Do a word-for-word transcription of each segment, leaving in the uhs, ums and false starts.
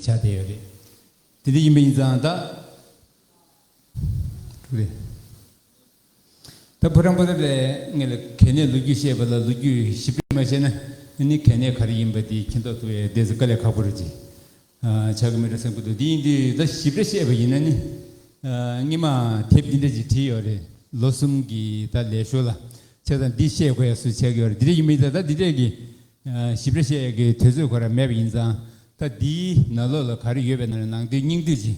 ཆགས་བསྡད་ཡོད་རེད། དེ་འདྲ་ཡིན་པ་ཡིན་ཙང་ད། ཐུགས་རེ། ད་ཕོ་བྲང་པོ་ཏ་ལའི་ངས་ལ་གལ་གནད་ལོ་རྒྱུས་བཤད་པ་ལ་ལོ་རྒྱུས་ཞིབ་ཕྲ་མ་བཤད་ན་ནི་གལ་གནད་ག་རེ་ཡིན་པ་དེ་མཁྱེན་རྟོགས་ཐུབ་པའི་དེ་ཚོ་དཀའ་ལས་ཁག་པོ་རེད་ཅེས་ཆགས་ཀྱི་མི་འདྲ་བསམ་གྱི་འདུག་དེ་ཡིན་དུས་ད་ཞིབ་ཕྲ་བཤད་པ་ཡིན་ན་ནི་སྔོན་མ་དེབ་འདི་འདྲ་ཅིག་བྲིས་ཡོད་རེད། ལོ་གསུམ་གྱི་ད་ལས་ཞོར་ལ་བྱས་ཙང་འདི་བཤད་དགོས་ཡ་སུ་ཆགས་ཀྱི་ཡོད་རེད། འདི་འདྲ་ཡིན་མིན་ད་ད་འདི་འདྲས་ཀྱི་ཞིབ་ཕྲ་བཤད་ཡ་གི་དུས་ཚོད་ཁོ་རང་མེད་པ་ཡིན་ཙང་ད་འདིའི་ནང་ལོགས་ལ་ག་རེ་ཡོད་པའི་ནང་ནས་ནང་དོན་སྙིང་བསྡུས་ཅིག་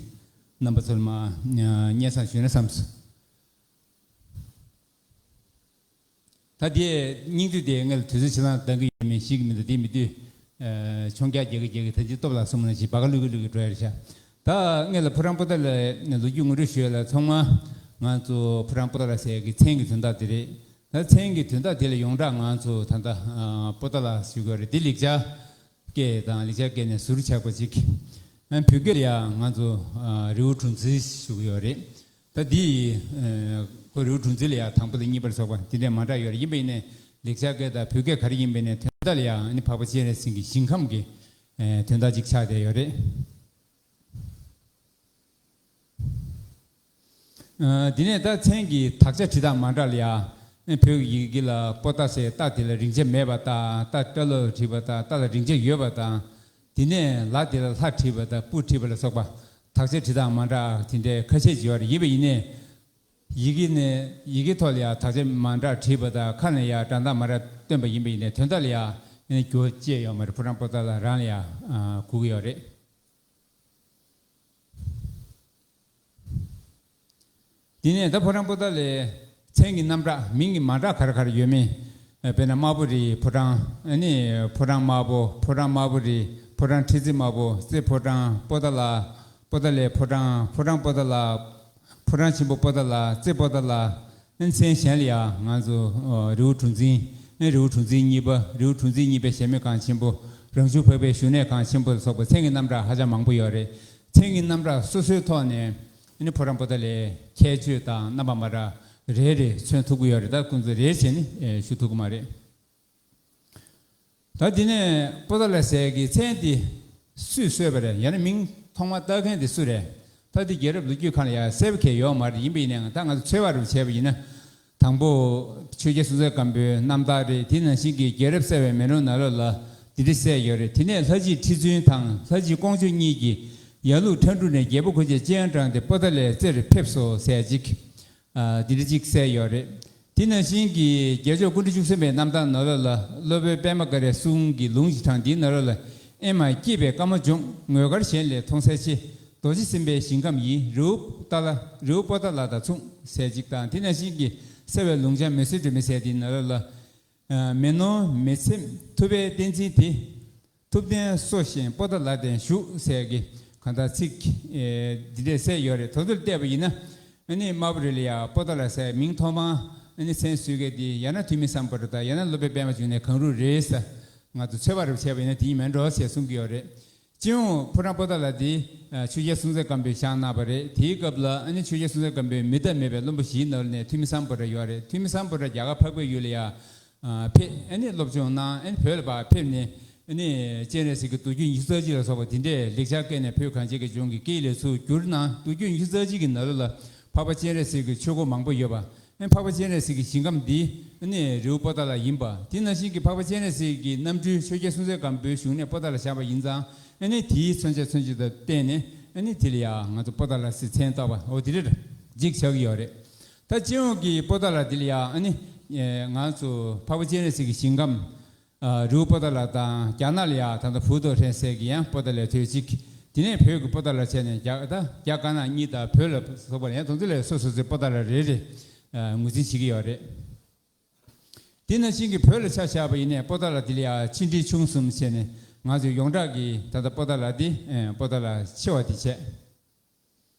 རྣམ་པ་ཚོར་མ་སྙན་སེང་ཞུས་ན་བསམས་སོང་། ད་དེ་སྙིང་བསྡུས་དེ་ངས་ལ་དུས་ཚོད་ཆ་ཚང་འདང་གི་ཡོད་མེད་ཤེས་ཀྱི་མི་འདུག་དེ་མི་འདུག་མཆོང་རྒྱག་རྒྱག་གི་རྒྱག་གི་ད་ཅི་སྟོབས་ལ་སོང་ན་ཅི་བ་ག་ལུག་གི་ལུག་གི་འགྲོ་ཡ་རེད་ཤག་ད་ངས་ལ་ཕོ་བྲང་པོ་ཏ་ལའི་ལོ་རྒྱུས་ངོ་སྤྲོད་ཞུ་ཡ་ལ་ཚང་མ་ང་ཚོ་ཕོ་བྲང་པོ་ཏ་ལ་ཟེར་ཡ་གི་མཚན་གྱི་དོན་དག་དེ་རེད། ད་མཚན་གྱི་དོན་དག་དེ་ལ་ཡོངས་གྲགས་ང་ཚོ་ད་ལྟ་པོ་ཏ་ལ་ཞུ་གི་ཡོད་རེད། དེ་ལེགས་སྦྱར་སྐད་དང་ལེགས་སྦྱར་སྐད་ནས་ཟུར་ཆག་པ་ཅིག་བོད་སྐད་ལ་ཡང་ང་ཚོ་རི་བོ་གྲུ་འཛིན་ཞུ་གི་ཡོད་རེད། ད་འདི་ཁོ་རི་བོ་གྲུ་འཛིན་ལ་ཡང་དང་པོ་དང་གཉིས་པར་སོགས་པ་དེ་འདྲས་མ་འདྲ་ཡོད་རེད། ཡིན་པ་ཡིན་ནའི་ལེགས་སྦྱར་སྐད་དང་བོད་སྐད་ག་རེ་ཡིན་པ་ཡིན་ནའི་དོན་དག་ལ་ཡང་ནི་འཕགས་པ་སྤྱན་རས་གཟིགས་ཀྱི་ཞིང་ཁམས་ཀྱི་དོན་དག་ཅིག་ཆགས་བསྡད་ཡོད་རེད། འདི་ནས་ད་མཚན་གྱི་དག་ཆ་བྲིས་སྟངས་མ་འདྲ་ལ་ཡ། བོད་ཀྱི་ཡི་གེ་ལ་པོ་ཏ་ཟེར་ཏ་དེ་ལ་རིང་ཆ་མེད་པ་དང་ཏ་སྐྲ་ལོ་བྲིས་པ་དང་ཏ་ལ་རིང་ཆ་ཡོད་པ་དང་། དེ་ནས་ལ་དེ་ལ་ལྷ་བྲིས་པ་དང་པུ་བྲིས་པ་ལ་སོགས་པ་དག་ཆ་བྲིས་སྟངས་མ་འདྲ་དེ་འདྲའི་ཁ་ཤས་ཅིག་ཡོད་རེད། ཡིན་པ་ཡིན་ནའི་ཡི་གེ་ནས་ཡི་གེ་ཐོག་ལ་ཡ་དག་ཆ་མ་འདྲ་བྲིས་པ་དང་ཁ་ནས་ཡ་སྒྲ་གདངས་མ་འདྲ་སྟོན་པ་ཡིན་པ་ཡིན་ནའི་དོན་དག་ལ་ཡ་འགྱུར་བ་ཅི་ཡང་ཡོད་མ་རེད། ཕོ་བྲང་པོ་ཏ་ལ་རང་ལ་ཡ་གོ་གི་ཡོད་རེད། དེ་ནས་ད་ཕོ་བྲང་པོ་ཏ་ལའི་མཚན་གྱི་རྣམ་གྲངས་མིང་གི་མ་འདྲ་ག་རེ་ག་རེ་ཡོད་མེད། དཔེར་ན་དམར་པོ་རིའི་ཕོ་བྲང་། ཨ་ནི་ཕོ་བྲང་དམར་པོ། ཕོ་བྲང་དམར་པོ་རི། ཕོ་བྲང་ཁྲི་རྩེ་དམར་པོ། རྩེ་ཕོ་བྲང་། པོ་ཏ་ལ། པོ་ཏ་ལའི་ཕོ་བྲང་། ཕོ་བྲང་པོ་ཏ་ལ། ཕོ་བྲང་ཆེན་པོ་པོ་ཏ་ལ། རྩེ་པོ་ཏ་ལ། མཚན་གཞན་ལ་ཡང་ང་ཚོ་རི་བོ་གྲུ་འཛིན། རི་བོ་གྲུ་འཛིན་གཉིས་པ། རི་བོ་གྲུ་འཛིན་གཉིས་པའི་གཞལ་མེད་ཁང་ཆེན་པོ། རང་བྱུང་འཕགས་པའི་བཞུགས་གནས་ཁང་ཆེན་པོ་ལ་སོགས་པ་མཚན་གྱི་རྣམ་གྲངས་ཧ་ཅང་མང་པོ་ཡོད་རེད། མཚན་གྱི་རྣམ་གྲངས་སོ་སོའི་ཐོག་ནས་ཨ་ནི་ཕོ་བྲང་པོ་ཏ་ལའི་ཁྱད་ཆོས་དང་རྣམ་པ་མ་འདྲ་རེ་རེ་མཚོན་ཐུབ་ཀྱི་ཡོད་རེད། ད་ཁོང་ཚོ་རེ་བྱས་ནས་ཞུ་ཐུབ་ཀྱི་མ་རེད། ད་དེ་ནས་པོ་ཏ་ལ་ཟེར་གྱི་མཚན་དེ་སུས་གསོལ་བ་རེད། ཡང་ན་མིང་ཐོག་མ་བཏགས་མཁན་དེ་སུ་རེད། ད་དེ་རྒྱལ་རབས་ལོ་རྒྱུས་ཁག་ལ་ཡང་གསལ་པོ་གང་ཡང་ཡོད་མ་རེད། ཡིན་པ་ཡིན་ནའང་ད་ང་ཚོ་ཚོད་དཔག་རུ་བྱས་པ་ཡིན་ན། དང་པོ་ཆོས་རྒྱལ་སྲོང་བཙན་སྒམ་པོའི་རྣམ་ཐར་རེད། དེ་ནང་བཞིན་གྱི་རྒྱལ་རབས་གསལ་བའི་མེ་ལོང་ནང་ལོགས་ལ་འདི་འདྲ་གསལ་ཡོད་རེད། དེ་ནས་ལྷ་རྗེ་ཁྲི་བཙུན་དང་ལྷ་རྗེ་ཀོང་ཇོ་གཉིས་ཀྱིས་ཡར་ལུང་ཁྲ་འབྲུག་ནས་རྒྱལ་པོ་ཁོ་ཆེ་སྤྱན་དྲངས་ཏེ་པོ་ཏ་ལའི་རྩེར་ཕེབས་སོ་ཟེར་ཅིག་ཨ། འདི་འདྲ་ཅིག་གསལ་ཡོད་རེད། དེ་ནང་བཞིན་གྱི་རྒྱལ་མཆོག་སྐུ་ཕྲེང་བཅུ་གསུམ་པའི་རྣམ་ཐར་ནང་ལོགས་ལ་སློབ་དཔོན་པདྨ་ཀ་རའི་གསུང་གི་ལུང་ཞིག་དྲངས། འདིའི་ནང་ལོགས་ལ་ཨེ་མ་སྐྱེས་པའི་སྐར་མ་འབྱུང་། ངོས་དཀར་གཞན་ལས་མཐོང་གསལ་ཆེ། རྡོ་རྗེ་སེམས་དཔའི་ཞིང་ཁམས་ཡིན། རི་བོ་ཏ་ལ། རི་བོ་པོ་ཏ་ལ་དང་མཚུངས་ཟེར་ཅིག་དང་། དེ་ནང་བཞིན་གྱི་གསལ་བའི་ལུང་བྱང་མེ་སྲེག་སྒྲོན་མེ་ཟེར་འདིའི་ནང་ལོགས་ལ། མེ་ནོར་མེ་ཚེམས་ཐུབ་པའི་བསྟན་འཛིན་དེ། ཐུབ་བསྟན་སོ་བཞིན་པོ་ཏ་ལ་དན་བཞུགས་ཟེར་གྱི་གང་ལྟར་ཚིག་འདི་འདྲས་གསལ་ཡོད་རེད། དོན་དུ་བལྟས་པ་ཡིན་ན། ཨ་ནི་དམར་པོ་རི་ལ་ཡ་པོ་ཏ་ལ་ཟེར་མིང་ཐོག་མ་ཨ་ནི་མཚན་གསོལ་མཁན་དེ་ཡང་ན་ཐོན་མི་སམ་བྷོ་ཊ་དང་ཡང་ན་སློབ་དཔོན་པདྨ་འབྱུང་གནས་གང་རུང་རེད་ཟེར། ང་ཚོ་ཚོད་དཔག་རུ་བྱས་པ་ཡིན་ན་དེ་ཡིན་མིན་འགྲོ་ཟེར་གསུང་གི་ཡོད་རེད། སྤྱི་ཡོངས་ཕོ་བྲང་པོ་ཏ་ལ་དེ་ཆོས་རྒྱལ་སྲོང་བཙན་སྒམ་པོས་བཞེངས་གནང་བ་རེད། དེའི་སྐབས་ལ་ཨ་ནི་ཆོས་རྒྱལ་སྲོང་བཙན་སྒམ་པོའི་མི་ཐ་མལ་པའི་བློན་པོ་བཞིའི་ནང་ནས་ཐོན་མི་སམ་བྷོ་ཊ་ཡོད་རེད། ཐོན་མི་སམ་བྷོ་ཊ་རྒྱ་གར་འཕགས་པའི་ཡུལ་ལ་ཡ་ཕེབས། ཨ་ནི་སློབ་སྦྱོང་གནང་། ཨ་ནི་བོད་ལ་ཕར་ཕེབས་ནས་ཨ་ནི་སྤྱན་རས་གཟིགས་ཀྱི་མདོ་རྒྱུད་ཉི་ཤུ་རྩ་གཅིག་ལ་སོགས་པ་དེ་འདྲས་ལེགས་སྦྱར་སྐད་ནས་བོད་གངས་ཅན་གྱི་ལྗོངས་ཀྱི་སྐད་ཡིག་ལ་ཚུར་བསྒྱུར་གནང་། མདོ་རྒྱུད་ཉི་ཤུ་རྩ་གཅིག་གི་ནང་ལོགས་ལ་འཕགས་པ་སྤྱན་རས་གཟིགས་ཀྱི་ཆོས་སྒོ་མང་པོ་ཡོད་པ། ཨ་ནི་འཕགས་པ་སྤྱན་རས་གཟིགས་ཀྱི་ཞིང་ཁམས་འདི་ཨ་ནི་རི་བོ་པོ་ཏ་ལ་ཡིན་པ། དེ་ནང་བཞིན་གྱི་འཕགས་པ་སྤྱན་རས་གཟིགས་ཀྱི་རྣམ་སྤྲུལ་ཆོས་རྒྱལ་སྲོང་བཙན་སྒམ་པོའི་བཞུགས་གནས་པོ་ཏ་ལ་བཞེངས་པ་ཡིན་ཙང་། ཨ་ནི་དེའི་མཚོན་ཆ་མཚོན་བྱེད་དང་བརྟེན་ནས་ཨ་ནི་དེ་ལ་ཡ་ང་ཚོ་པོ་ཏ་ལ་ཟེར་མཚན་བཏགས་པ་འོ་དེ་རེད། འཇིག་ཆགས་ཀྱི་ཡོད་རེད། ད་སྤྱི་ཡོངས་ཀྱི་པོ་ཏ་ལ་འདི་ལ་ཡ་ཨ་ནི་ང་ཚོ་འཕགས་པ་སྤྱན་རས་གཟིགས་ཀྱི་ཞིང་ཁམས་རི་བོ་པོ་ཏ་ལ་དང་། རྒྱ་ནག་ལ་ཡ་ད་ལྟ་ཧྥུའུ་ཏོ་ཧྲན་ཟེར་གྱི་ཡང་པོ་ཏ་ལའི་ཐོད་གཅིག་དེ་ནས་བོད་ཀྱི་པོ་ཏ་ལ་བྱས་ནས་རྒྱ་ད་རྒྱ་དཀར་ནག་གཉིས་དང་བོད་ལ་སོགས་པ་ལ་ཡང་དེ་ཚོ་ལ་སོ་སོ་སོའི་པོ་ཏ་ལ་རེ་རེ་ངོས་འཛིན་བྱེད་ཀྱི་ཡོད་རེད། དེ་ནང་བཞིན་གྱི་བོད་ལ་ཆ་བཞག་པ་ཡིན་ནའི་པོ་ཏ་ལ་དེ་ལ་ཡ་ཆེ་འབྲིང་ཆུང་གསུམ་བྱས་ནས་ང་ཚོས་ཡོངས་གྲགས་ཀྱི་ད་ལྟ་པོ་ཏ་ལ་དེ་པོ་ཏ་ལ་ཆེ་བ་དེ་བྱས།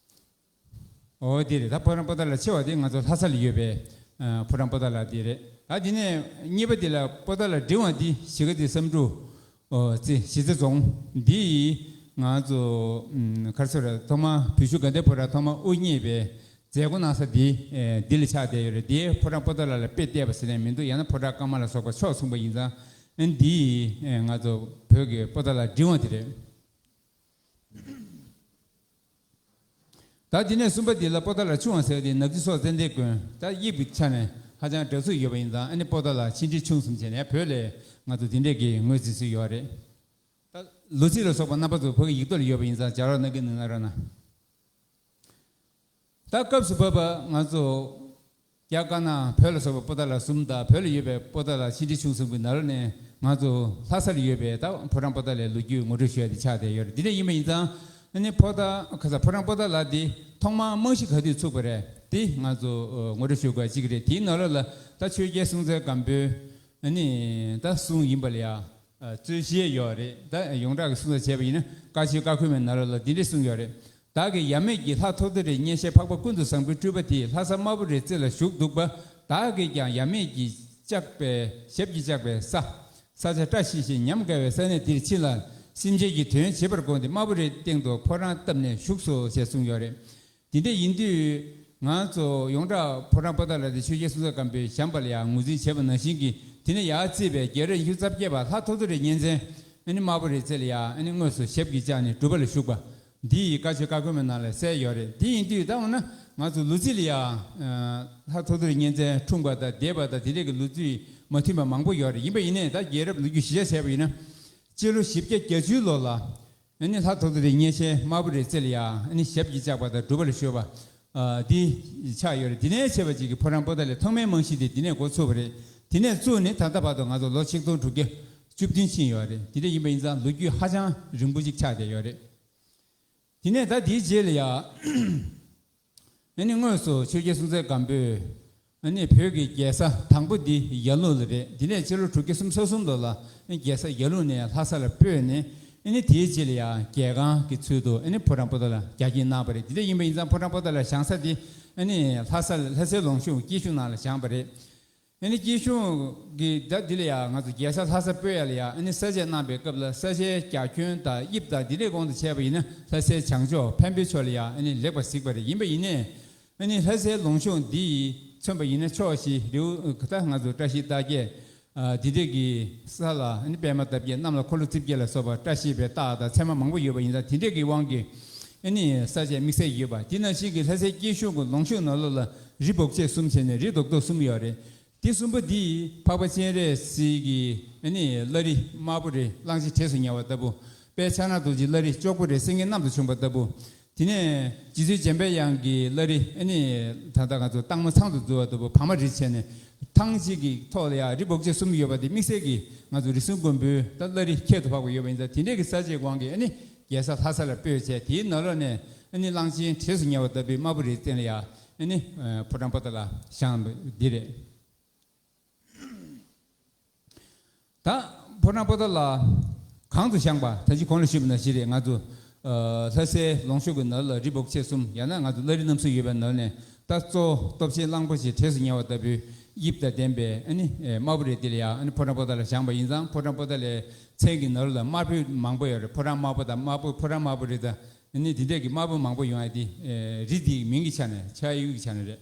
འོ་དེ་རེད། ད་ཕོ་བྲང་པོ་ཏ་ལ་ཆེ་བ་དེ་ང་ཚོ་ལྷ་ས་ལ་ཡོད་པའི་ཕོ་བྲང་པོ་ཏ་ལ་དེ་རེད། ད་དེ་ནས་གཉིས་པ་དེ་ལ་པོ་ཏ་ལ་འབྲིང་བ་དེ་གཞིས་ཀ་རྩེ་བསམ་གྲུབ་རྩེ་གཞིས་རྩེ་རྫོང་འདི་ཡིས་ང་ཚོ་ག་རེ་ཟེར་རེད། ཐོག་མ་བོད་གཞུང་དགའ་ལྡན་ཕོ་བྲང་ཐོག་མ་དབུ་བརྙེས་པའི་མཛད་སྒོ་གནང་ས་དེ་འདི་ལ་ཆགས་བསྡད་ཡོད་རེད། དེ་ཕོ་བྲང་པོ་ཏ་ལ་ལ་དཔེ་བལྟས་པ་ཟེར་ནས་མི་འདུག་ཡང་ན་ཕོ་བྲང་ཀ་མ་ལ་སོགས་པ་ཕྱོགས་མཚུངས་པ་ཡིན་ཙང་འདི་ཡིས་ང་ཚོ་བོད་ཀྱི་པོ་ཏ་ལ་འབྲིང་བ་དེ་རེད། ད་དེ་ནས་གསུམ་པ་འདི་ལ་པོ་ཏཱ་ལ་ཆུང་བ་ཟེར་བ་དེ་ནག་ཆུ་སོག་ཙན་དན་དགོན། ད་དབྱིབས་ཀྱི་ཆ་ནས་ཧ་ཅང་འདྲ་མཚུངས་ཡོད་པ་ཡིན་ཙང་། ཨ་ནི་པོ་ཏཱ་ལ་ཆིན་ཀྲི་ཆུང་གསུམ་བྱས་ནས་བོད་ལ་ང་ཚོ་དེ་འདྲས་ཀྱི་ངོས་འཛིན་སྲོལ་ཡོད་རེད། ད་ལོ་ཚིགས་ལ་སོགས་པ་རྣམ་པ་ཚོ་ཕ་གི་ཡིག་ཐོག་ལ་ཡོད་པ་ཡིན་ཙང་སྦྱར་བ་གནང་གི་འདུག་ན་རོགས་གནང་། ད་སྐབས་སུ་བབ་པ་ང་ཚོ་རྒྱ་དཀར་ནག་བོད་ལ་སོགས་པའི་པོ་ཏཱ་ལ་གསུམ་དང་། བོད་ལ་ཡོད་པའི་པོ་ཏཱ་ལ་ཆིན་ཀྲི་ཆུང་གསུམ་གྱི་ནང་ལོགས་ནས་ང་ཚོ་ལྷ་ས་ལ་ཡོད་པའི་ད་ཕོ་བྲང་པོ་ཏཱ་ལའི་ལོ་རྒྱུས་ངོ་སྤྲོད་ཞུ་ཡ་དེ་ཆགས་བསྡད་ཡོད་རེད། འདི་འདྲ་ཡིན་པ་ཡིན་ཙང་། ཨ་ནི་ཕོ་བྲང་ཁ་ས་ཕོ་བྲང་པོ་ཏཱ་ལ་འདི་ཐོག་མར་རྨང་གཞི་ག་དུས་ཚུགས་པ་རེད། དེ་ང་ཚོ་ཨ་ངོ་སྤྲོད་ཞུ་དགོས་གཅིག་རེད། དེའི་ནང་ལོགས་ལ་ད་ཆོས་རྒྱལ་སྲོང་བཙན་སྒམ་པོའི་ཨ་ནི་ད་གསུང་ཡིན་པ་ལ་ཡ་ཨ་རྩོད་གཞི་ཡོད་རེད། ད་ཡོངས་གྲགས་ཀྱི་གསུང་ས་བྱས་པ་ཡིན་ན་བཀའ་ཆོས་བཀའ་འཁོལ་མའི་ནང་ལོགས་ལ་འདི་འདྲས་གསུངས་ཡོད་རེད། བདག་གིས་ཡབ་མེས་ཀྱི་ལྷ་ཐོ་ཐོ་རིའི་གཉེན་བཤེས་འཕགས་པ་ཀུན་ཏུ་བཟང་པོའི་སྤྲུལ་པ་དེ་ལྷ་ས་དམར་པོ་རིའི་རྩེ་ལ་བཞུགས་འདུག་པ། བདག་གིས་ཀྱང་ཡབ་མེས་ཀྱིས་བཅགས་པའི་ཞབས་ཀྱིས་བཅགས་པའི་ས་ས་ཆ་བཀྲ་ཤིས་ཤིང་ཉམས་དགའ་བའི་ས་གནས་འདིར་ཕྱིན་ལ་སེམས་ཅན་གྱི་དོན་བྱེད་པར་དགོངས་ཏེ་དམར་པོ་རིའི་སྟེང་དུ་ཕོ་བྲང་བཏབ་ནས་བཞུགས་སོ་ཞེས་གསུངས་ཡོད་རེད། དེ་འདྲ་ཡིན་དུས་ང་ཚོ་ཡོངས་གྲགས་ཕོ་བྲང་པོ་ཏཱ་ལ་དེ་ཆོས་རྒྱལ་སྲོང་བཙན་སྒམ་པོས་བཞེངས་པ་ལ་ཡང་ངོས་འཛིན་བྱས་པ་ནང་བཞིན་གྱི་དེ་ནས་ཡར་བརྩིས་པའི་རྒྱལ་རབས་ཉི་ཤུ་རྩ་བརྒྱད་པ་ལྷ་ཐོ་ཐོ་རིའི་གཉེན་ཚན་ཨ་ནི་དམར་པོ་རིའི་རྩེ་ལ་ཡ་ཨ་ནི་དངོས་སུ་ཞབས་ཀྱིས་བཅགས་ནས་སྒྲུབ་པ་ལ་ཞུགས་པ། འདི་ཡི་བཀའ་ཆོས་བཀའ་འཁོལ་མའི་ནང་ལ་གསལ་ཡོད་རེད། དེ་ཡིན་དུས་ད་འོ་ན་ང་ཚོ་ལོ་རྩིས་ལ་ཡ་ལྷ་ཐོ་ཐོ་རིའི་གཉེན་ཚན་འཁྲུངས་པ་དང་འདས་པ་དང་དེ་འདྲས་ཀྱི་ལོ་རྩིས་མ་མཐུན་པ་མང་པོ་ཡོད་རེད། ཡིན་པ་ཡིན་ནའི་ད་རྒྱལ་རབས་ལོ་རྒྱུས་གཞི་བཞག་བྱས་པ་ཡིན་ན། སྤྱི་ལོ་བཞི་བརྒྱ་བརྒྱད་ཅུའི་ལོ་ལ་ཨ་ནི་ལྷ་ཐོ་ཐོ་རིའི་གཉེན་བཤེས་དམར་པོ་རིའི་རྩེ་ལ་ཡ་ཨ་ནི་ཞབས་ཀྱིས་བཅགས་པ་དང་སྒྲུབ་པ་ལ་ཞུགས་པ་ཨ་འདི་ཆགས་ཡོད་རེད། འདི་ནས་བྱས་པ་ཅིག་གི་ཕོ་བྲང་པོ་ཏཱ་ལའི་ཐོག་མའི་རྨང་གཞི་དེ་འདི་ནས་འགོ་ཚུགས་པ་རེད། དེ་ནས་བཙུགས་ནས་ད་ལྟ་བར་དུ་ང་ཚོ་ལོ་ཆིག་སྟོང་དྲུག་བརྒྱ་བཅུ་བདུན་ཕྱིན་ཡོད་རེད། དེ་འདྲ་ཡིན་པ་ཡིན་ཙང་ལོ་རྒྱུས་ཧ་ཅང་རིང་པོ་ཅིག་ཆགས་བསྡད་ཡོད་རེད། དེ་ནས་ད་དེའི་རྗེས་ལ་ཡ། ཨ་ནི་དངོས་སུ་ཆོས་རྒྱལ་སྲོང་བཙན་སྒམ་པོས་ཨ་ནི་བོད་ཀྱི་རྒྱལ་ས་དང་པོ་འདི་ཡར་ཀླུང་ལ་རེད། དེ་ནས་ཕྱི་ལོ་དྲུག་བརྒྱ་སུམ་ཅུ་སོ་གསུམ་ལོ་ལ་ཨ་ནི་རྒྱལ་ས་ཡར་ཀླུང་ནས་ལྷ་ས་ལ་སྤོས་ནས། ཨ་ནི་དེའི་རྗེས་ལ་ཡང་རྒྱལ་ཁང་གི་ཚུལ་དུ་ཨ་ནི་ཕོ་བྲང་པོ་ཏཱ་ལ་རྒྱ་སྐྱེད་གནང་བ་རེད། དེ་འདྲ་ཡིན་པ་ཡིན་ཙང་ཕོ་བྲང་པོ་ཏཱ་ལ་བཞེངས་ས་དེ་ཨ་ནི་ལྷ་ས་ལྷ་སའི་ལུང་གཤོང་སྐྱིད་གཤོངས་ནང་ལ་བཞེངས་པ་རེད། ཨ་ནི་སྐྱིད་གཤོངས་ཀྱི་ད་འདི་ལ་ཡང་ང་ཚོ་རྒྱལ་ས་ལྷ་ས་སྤོ་ཡ་ལ་ཡང་ཨ་ནི་ས་དཔྱད་གནང་པའི་སྐབས་ལ་ས་ཆའི་རྒྱ་ཁྱོན་དང་དབྱིབས་དང་འདི་འདྲའི་དབང་དུ་བྱས་པ་ཡིན་ན་ལྷ་སའི་བྱང་ཕྱོགས་འཕན་པོའི་ཕྱོགས་ལ་ཡང་ཨ་ནི་ལེགས་པར་གཟིགས་པ་རེད། ཡིན་པ་ཡིན་ནའི་ཨ་ནི་ལྷ་སའི་ལུང་གཤོང་འདི་ཡིས་མཚོན་པ་ཡིན་ན་ཕྱོགས་བཞི་རི་བོ་ད་ང་ཚོ་བཀྲ་ཤིས་རྟགས་བརྒྱད། ཨ་འདི་འདྲས་ཀྱི་ས་ལ་ཨ་ནི་པདྨ་འདབ་བརྒྱད་གནམ་ལ་འཁོར་ལོ་རྩིབས་བརྒྱད་ལ་སོགས་པ་བཀྲ་ཤིས་པའི་རྟགས་དང་མཚན་མ་མང་པོ་ཡོད་པ་ཡིན་ཙང་དེ་འདྲས་ཀྱི་དབང་གིས་ཨ་ནི་ས་དཔྱད་དམིགས་བསལ་ཡོད་པ། དེ་ནང་བཞིན་གྱི་ལྷ་སའི་སྐྱིད་གཤོངས་ཀྱི་ལུང་གཤོང་ནང་ལོགས་ལ་རི་སྦོ་ཅེ་གསུམ་བྱས་ནས་རི་རྡོག་རྡོག་གསུམ་ཡོད་རེད། དེ་གསུམ་པོ་འདི་འཕགས་པ་སྤྱན་རས་གཟིགས་ཀྱི་ཨ་ནི་བླ་རི་དམར་པོ་རི་གླང་ཆེན་གྲས་སུ་ཉེ་བ་ལྟ་བུ། དཔལ་ཕྱག་ན་རྡོ་རྗེའི་བླ་རི་ལྕོག་པོ་རི་སེང་གེ་གནམ་དུ་ཕྱུང་བ་ལྟ་བུ། དེ་ནས་རྗེ་བཙུན་འཇམ་པའི་དབྱངས་ཀྱི་བླ་རི་ཨ་ནི་ད་ལྟ་ང་ཚོ་སྟག་མོ་ཚང་དུ་འཛུལ་བ་ལྟ་བུ་བ་མ་རི་བྱས་ནས་ཐང་གཅིག་གི་ཐོག་ལ་ཡང་རི་སྦོ་ཅེ་གསུམ་ཡོད་པ་དེ་དམིགས་བསལ་གྱིས་ང་ཚོ་རི་སུལ་མགོན་པོའི་ད་བླ་རི་ཁྱད་དུ་འཕགས་པ་ཡོད་པ་ཡིན་ཙང་དེ་འདྲས་ཀྱི་ས་དཔྱད་དབང་གིས་ཨ་ནི་རྒྱལ་ས་ལྷ་ས་ལ་སྤོས་བྱས། དེའི་ནང་ལོགས་ནས་ཨ་ནི་གླང་ཆེན་གྲས་སུ་ཉེ་བ་ལྟ་བུའི་དམར་པོ་རིའི་སྟེང་ལ་ཡང་ཨ་ནི་ཕོ་བྲང་པོ་ཏཱ་ལ་བཞེངས་པ་འདི་རེད། ད་ཕོ་བྲང་པོ་ཏཱ་ལ་གང་དུ་བཞེངས་པ་ད་ཅི་གོང་ལ་ཞུས་པ་ནང་བཞིན་རེད། ང་ཚོ་ཨ་ལྷ་སའི་ལུང་གཤོང་གི་ནང་ལ་རི་སྦོ་ཅེ་གསུམ་ཡང་ན་ང་ཚོ་བླ་རི་རྣམ་གསུམ་ཡོད་པའི་ནང་ནས་ད་གཙོ་བོ་སྟོབས་ཆེན་གླང་པོ་ཆེ་གྲས་སུ་ཉེ་བ་ལྟ་བུའི་དབྱིབས་དང་ལྡན་པའི་ཨ་ནི་ཨེ་དམར་པོ་རི་དེ་ལ་ཡང་ཨ་ནི་ཕོ་བྲང་པོ་ཏཱ་ལ་བཞེངས་པ་ཡིན་ཙང་ཕོ་བྲང་པོ་ཏཱ་ལའི་མཚན་གྱི་ནང་ལ་དམར་པོ་མང་པོ་ཡོད་རེད། ཕོ་བྲང་དམར་པོ་དང་དམར་པོ་ཕོ་བྲང་དམར་པོ་རི་དང་ཨ་ནི་དེ་འདྲས་ཀྱི་དམར་པོ་མང་པོ་ཡོང་ཡ་དེ་ཨེ་རི་དེའི་མིང་གི་ཆ་ནས་ཆགས་ཡུལ་གྱི་ཆ་ནས་རེད།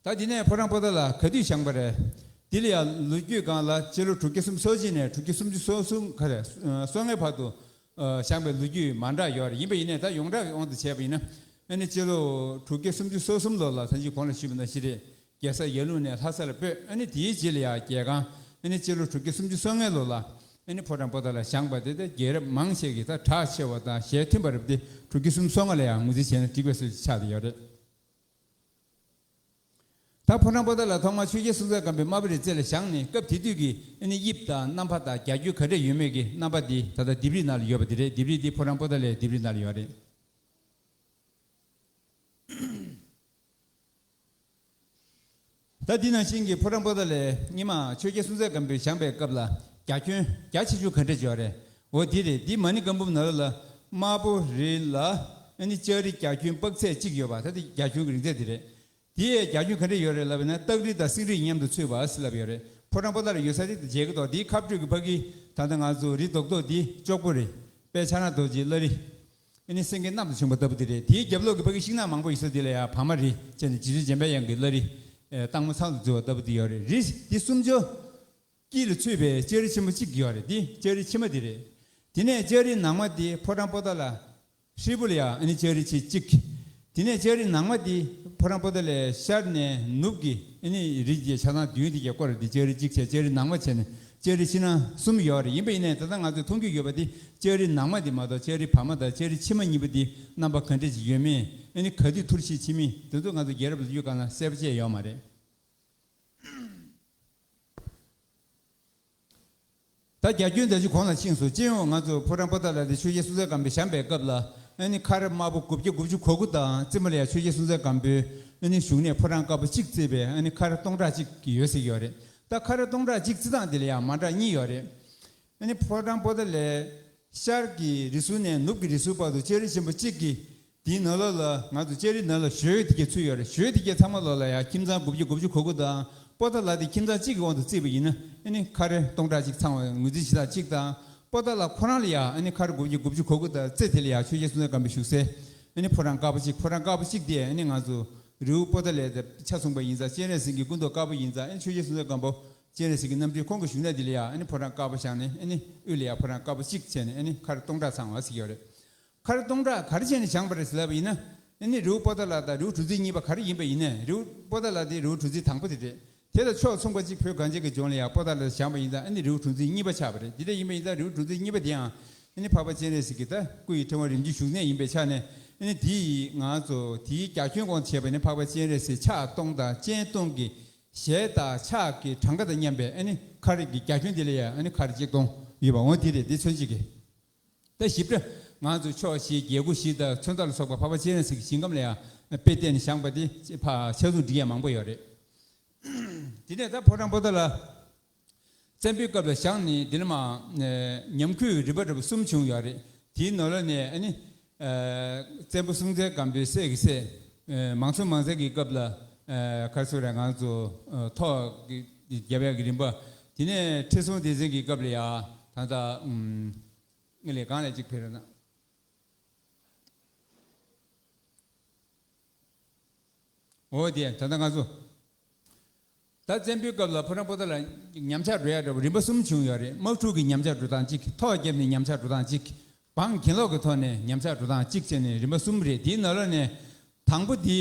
ད་འདི་ནས་ཕོ་བྲང་པོ་ཏཱ་ལ་ག་དུས་བཞེངས་པ་རེད། འདི་ལ་ཡང་ལོ་རྒྱུས་སྒང་ལ་སྤྱི་ལོ་དྲུག་བརྒྱ་སུམ་ཅུ་སོ་གཅིག་ནས་དྲུག་བརྒྱ་སུམ་ཅུ་སོ་གསུམ་ག་རེ་སོ་ལྔའི་བར་དུ་ཨ་བཞེངས་པའི་ལོ་རྒྱུས་མ་འདྲ་ཡོད་རེད། ཡིན་པ་ཡིན་ནའི་ད་ཡོངས་གྲགས་ཀྱི་དབང་དུ་བྱས་པ་ཡིན་ན་ཨ་ནི་སྤྱི་ལོ་དྲུག་བརྒྱ་སུམ་ཅུ་སོ་གསུམ་ལོ་ལ་ད་ཅི་གོང་ལ་ཞུས་པ་ནང་བཞིན་རེད། རྒྱལ་ས་ཡར་ཀླུང་ནས་ལྷ་ས་ལ་སྤོས། ཨ་ནི་དེའི་རྗེས་ལ་ཡང་རྒྱལ་ཁང་ཨ་ནི་སྤྱི་ལོ་དྲུག་བརྒྱ་སུམ་ཅུ་སོ་ལྔའི་ལོ་ལ་ཨ་ནི་ཕོ་བྲང་པོ་ཏཱ་ལ་བཞེངས་པ་དེ་ད་རྒྱལ་རབས་མང་ཆེ་གི་ད་གྲགས་ཆེ་བ་དང་ཞལ་མཐུན་པ་རེད་དེ་དྲུག་བརྒྱ་སུམ་ཅུ་སོ་ལྔ་ལ་ཡང་ངོས་འཛིན་བྱས་ན་འགྲིག་པའི་སྲོལ་ཅིག་ཆགས་བསྡད་ཡོད་རེད། ད་ཕོ་བྲང་པོ་ཏཱ་ལ་ཐོག་མར་ཆོས་རྒྱལ་སྲོང་བཙན་སྒམ་པོས་དམར་པོ་རིའི་རྩེ་ལ་བཞེངས་ནས་སྐབས་དེ་དུས་ཀྱི་ཨ་ནི་དབྱིབས་དང་རྣམ་པ་དང་རྒྱ་ཁྱོན་ག་འདྲ་ཡོད་མེད་ཀྱི་རྣམ་པ་འདི་ད་ལྟ་ལྡེབས་རིས་ནང་ལ་ཡོད་པ་འདི་རེད། ལྡེབས་རིས་འདི་ཕོ་བྲང་པོ་ཏཱ་ལའི་ལྡེབས་རིས་ནང་ལ་ཡོད་རེད། ད་འདི་ནང་བཞིན་གྱི་ཕོ་བྲང་པོ་ཏཱ་ལའི་སྔོན་མ་ཆོས་རྒྱལ་སྲོང་བཙན་སྒམ་པོས་བཞེངས་པའི་སྐབས་ལ་རྒྱ་ཁྱོན་རྒྱ་ཆེ་ཆུང་ག་འདྲ་ཡོད་རེད། འོ་འདི་རེད། འདི་མ་ཎི་བཀའ་འབུམ་ནང་ལ་དམར་པོ་རི་ལ་ཨ་ནི་ལྕགས་རི་རྒྱ་ཁྱོན་དཔག་ཚད་གཅིག་ཡོད་པ། ད་འདི་རྒྱ་ཁྱོན་གྱི་རིང་ཚད་འདི་རེད། དེའི་རྒྱ་ཁྱོན་ག་འདྲ་ཡོད་རེད་ལབ་ན་སྟག་རི་དང་སེང་རི་མཉམ་དུ་ཚུད་པ་ཟེར་ལབ་ཡོད་རེད། ཕོ་བྲང་པོ་ཏཱ་ལ་ཡོད་ས་དེ་མཇལ་གི་འདུག་དེའི་ཁ་སྤྲོད་ཀྱི་ཕ་གི་ད་ལྟ་ང་ཚོ་རི་རྡོག་རྡོག་འདི་ལྕོག་པོ་རི། དཔལ་ཕྱག་ན་རྡོ་རྗེའི་བླ་རི། ཨ་ནི་སེང་གེ་གནམ་དུ་ཕྱུང་བ་ལྟ་བུ་དེ་རེད། དེའི་རྒྱབ་ལོགས་ཀྱི་ཕ་གི་ཤིང་ནགས་མང་པོ་ཡོད་ས་དེ་ལ་ཡང་བ་མ་རི་བྱས་ནས་རྗེ་བཙུན་འཇམ་པའི་དབྱངས་ཀྱི་བླ་རི། ཨེ་སྟག་མོ་ཚང་དུ་འཛུལ་བ་ལྟ་བུ་དེ་ཡོད་རེད། རི་འདི་སུམ་ཅུ་དཀྱིལ་ལ་ཚུད་པའི་ལྕགས་རི་ཆེན་པོ་གཅིག་ཡོད་རེད། འདི་ལྕགས་རི་ཕྱི་མ་དེ་རེད། དེ་ནས་ལྕགས་རི་ནང་མ་དེ་ཕོ་བྲང་པོ་ཏཱ་ལ་ ཧྲིལ་པོ་ལ་ཡང་ཨ་ནི་ལྕགས་རི་ཆེ་གཅིག་དེ་ནས་ལྕགས་རི་ནང་མ་དེ་ཕོ་བྲང་པོ་ཏ་ལའི་ཤར་ནས་ནུབ་ཀྱི་ཨ་ནི་རི་གི་ཆ་ཚང་བདུན་དེ་གས་སྐོར་དེ་ལྕགས་རི་གཅིག་བྱས། ལྕགས་རི་ནང་མ་བྱས་ནས་ལྕགས་རི་ཕྱི་ནང་གསུམ་ཡོད་རེད། ཡིན་པ་ཡིན་ནའི་ད་ལྟ་ང་ཚོས་མཐོང་རྒྱུ་ཡོད་པ་དེ་ལྕགས་རི་ནང་མ་དེ་མ་གཏོགས་ལྕགས་རི་བར་མ་དང་ལྕགས་རི་ཕྱི་མ་གཉིས་པོ་དེ་རྣམ་པ་ག་འདྲ་ཞིག་ཡོད་མེད། ཨ་ནི་ག་དུས་འཐུར་ཞིག་ཕྱིན་མིན་དེ་ཚོ་ང་ཚོ་རྒྱལ་རབས་ལོ་རྒྱུས་སྒང་ལ་གསལ་པོ་བཤད་ཡོད་མ་རེད། ད་རྒྱ་ཁྱོན་ད་ཅི་གོང་ལ་ཕྱིན་སོང་། སྤྱི་ཡོངས་ང་ཚོ་ཕོ་བྲང་པོ་ཏ་ལ་དེ་ཆོས་རྒྱལ་སྲོང་བཙན་སྒམ་པོས་བཞེངས་པའི་སྐབས་ལ་ཨ་ནི་མཁར་དམར་པོ་དགུ་བརྒྱ་དགུ་བཅུ་གོ་དགུ་དང་རྩེ་མོ་ལ་ཡང་ཆོས་རྒྱལ་སྲོང་བཙན་སྒམ་པོས་ཨ་ནི་བཞུགས་གནས་ཕོ་བྲང་དཀར་པོ་གཅིག་བརྩིས་པའི་ཨ་ནི་མཁར་སྟོང་ཕྲག་གཅིག་ཡོད་ཟེར་གྱི་ཡོད་རེད། ད་མཁར་སྟོང་ཕྲག་གཅིག་བརྩི་སྟངས་དེ་ལ་ཡང་མ་འདྲ་གཉིས་ཡོད་རེད། ཨ་ནི་ཕོ་བྲང་པོ་ཏ་ལའི་ཤར་གྱི་རི་ཟུར་ནས་ནུབ་ཀྱི་རི་ཟུར་བར་དུ་ལྕགས་རི་ཆེན་པོ་གཅིག་གི་དེའི་ནང་ལོགས་ལ་ང་ཚོ་ལྕགས་རི་ནང་ལ་ཞོལ་དེ་གས་ཚུད་ཡོད་རེད། ཞོལ་དེ་གས་ཚང་མ་ལོགས་ལ་ཡང་ཁྱིམ་ཚང་དགུ་བརྒྱ་དགུ་བཅུ་གོ་དགུ་དང་པོ་ཏ་ལ་དེ་ཁྱིམ་ཚང་གཅིག་གི་དབང་དུ་བརྩིས་པ་ཡིན་ན་ཨ་ནི་མཁར་སྟོང་ཕྲག་གཅིག་ཚང་བ་ངོས་འཛིན་བྱེད་སྟངས་གཅིག་དང་། པོ་ཏ་ལ་ཁོ་རང་ལ་ཡང་ཨ་ནི་མཁར་དགུ་བརྒྱ་དགུ་བཅུ་གོ་དགུ་དང་རྩེ་དེ་ལ་ཡང་ཆོས་རྒྱལ་སྲོང་བཙན་སྒམ་པོས་བཞུགས་སའི་ཨ་ནི་ཕོ་བྲང་དཀར་པོ་གཅིག་ཕོ་བྲང་དཀར་པོ་གཅིག་དེ་ཨ་ནི་ང་ཚོ་རི་བོ་པོ་ཏ་ལའི་ཆ་མཚུངས་པ་ཡིན་ཙང་སྤྱན་རས་གཟིགས་ཀྱི་སྐུ་མདོག་དཀར་པོ་ཡིན་ཙང་ཨ་ནི་ཆོས་རྒྱལ་སྲོང་བཙན་སྒམ་པོ་སྤྱན་རས་གཟིགས་ཀྱི་རྣམ་སྤྲུལ་ཁོང་གི་བཞུགས་གནས་དེ་ལ་ཡང་ཨ་ནི་ཕོ་བྲང་དཀར་པོ་བཞེངས་ནས་ཨ་ནི་དབུས་ལ་ཡང་ཕོ་བྲང་དཀར་པོ་གཅིག་བྱས་ནས་ཨ་ནི་མཁར་སྟོང་ཕྲག་ཚང་བ་ཟེར་གྱི་ཡོད་རེད། མཁར་སྟོང་ཕྲག་ག་རེ་བྱས་ནས་བཞེངས་པ་རེད་ཟེར་ལབ་པ་ཡིན་ན། ཨ་ནི་རི་བོ་པོ་ཏ་ལ་དང་རི་བོ་གྲུ་འཛིན་གཉིས་པ་ག་རེ་ཡིན་པ་ཡིན་ནའི་རི་བོ་པོ་ཏ་ལ་དེ་རི་བོ་གྲུ་འཛིན་དང་པོ་དེ་རེད། དེ་དང་ཕྱོགས་མཚུངས་པ་གཅིག་བོད་གངས་ཅན་གྱི་ལྗོངས་ལ་ཡང་པོ་ཏ་ལ་བཞེངས་པ་ཡིན་ཙང་ཨ་ནི་རི་བོ་གྲུ་འཛིན་གཉིས་པ་ཆགས་པ་རེད། དེ་འདྲ་ཡིན་པ་ཡིན་ཙང་རི་བོ་གྲུ་འཛིན་གཉིས་པ་དེའང་ཨ་ནི་འཕགས་པ་སྤྱན་རས་གཟིགས་ཀྱི་ད་སྐུ་ཡི་ཕྲེང་བ་རིམ་བྱོན་བཞུགས་གནས་ཡིན་པའི་ཆ་ནས་ཨ་ནི་དེ་ཡི་ང་ཚོ་དེའི་རྒྱ་ཁྱོན་དབང་དུ་བྱས་པ་ནི་འཕགས་པ་སྤྱན་རས་གཟིགས་ཕྱག་སྟོང་དང་སྤྱན་སྟོང་གི་ཞལ་དང་ཕྱག་གི་གྲངས་ཀ་དང་མཉམ་པའི་ཨ་ནི་མཁར་གྱི་རྒྱ་ཁྱོན་དེ་ལ་ཡང་ཨ་ནི་མཁར་ཆིག་སྟོང་ཡོད་པ་འོ་དེ་རེད། དེ་མཚོན་བྱེད་ཀྱི། ད་ཞིབ་ཕྲ་ང་ཚོ་ཕྱོགས་བཞི་རྒྱལ་སྒོ་བཞི་དང་མཚོན་རྟགས་ལ་སོགས་པ་འཕགས་པ་སྤྱན་རས་གཟིགས་ཀྱི་ཞིང་ཁམས་ལ་ཡང་དཔེ་བལྟས་ནས་བཞེངས་པ་དེ་ཕར་ཆ་ཚང་འབྲི་ཡ་མང་པོ་ཡོད་རེད། དེ་ནས་ད་ཕོ་བྲང་པོ་ཏ་ལ་བཙན་པོའི་སྐབས་ལ་བཞེངས་ནས་འདི་ལ་མ་ཉམས་རྒུད་རིམ་པ་འདྲ་པོ་གསུམ་བྱུང་ཡོད་རེད། དེའི་ནང་ལོགས་ནས་ཨ་ནི་བཙན་པོ་སྲོང་བཙན་སྒམ་པོའི་སྲས་ཀྱི་སྲས་མང་སྲོང་མང་བཙན་གྱི་སྐབས་ལ་ག་རེ་ཟེར་རེད། ང་ཚོ་ཐོག་གི་རྒྱབ་ཡག་གི་རིམ་པ། དེ་ནས་ཁྲི་སྲོང་ལྡེ་བཙན་གྱི་སྐབས་ལ་ཡང་ད་ལྟ་ངས་ལས་གང་ལས་གཅིག་ཕེབས་རེད་ན། འོ་དེ་ད་ལྟ་ང་ཚོ་ད་བཙན་པོའི་སྐབས་ལ་ཕོ་བྲང་པོ་ཏ་ལ་ཉམས་ཆག་འགྲོ་ཡག་འདྲ་པོ་རིམ་པ་གསུམ་བྱུང་ཡོད་རེད། དམག་འཁྲུག་གི་ཉམས་ཆག་འགྲོ་སྟངས་གཅིག་ཐོག་བརྒྱབ་ནས་ཉམས་ཆག་འགྲོ་སྟངས་གཅིག་བང་གྱེན་ལོག་གི་ཐོག་ནས་ཉམས་ཆག་འགྲོ་སྟངས་གཅིག་བྱས་ནས་རིམ་པ་གསུམ་རེད། དེའི་ནང་ལོགས་ནས་དང་པོ་འདི་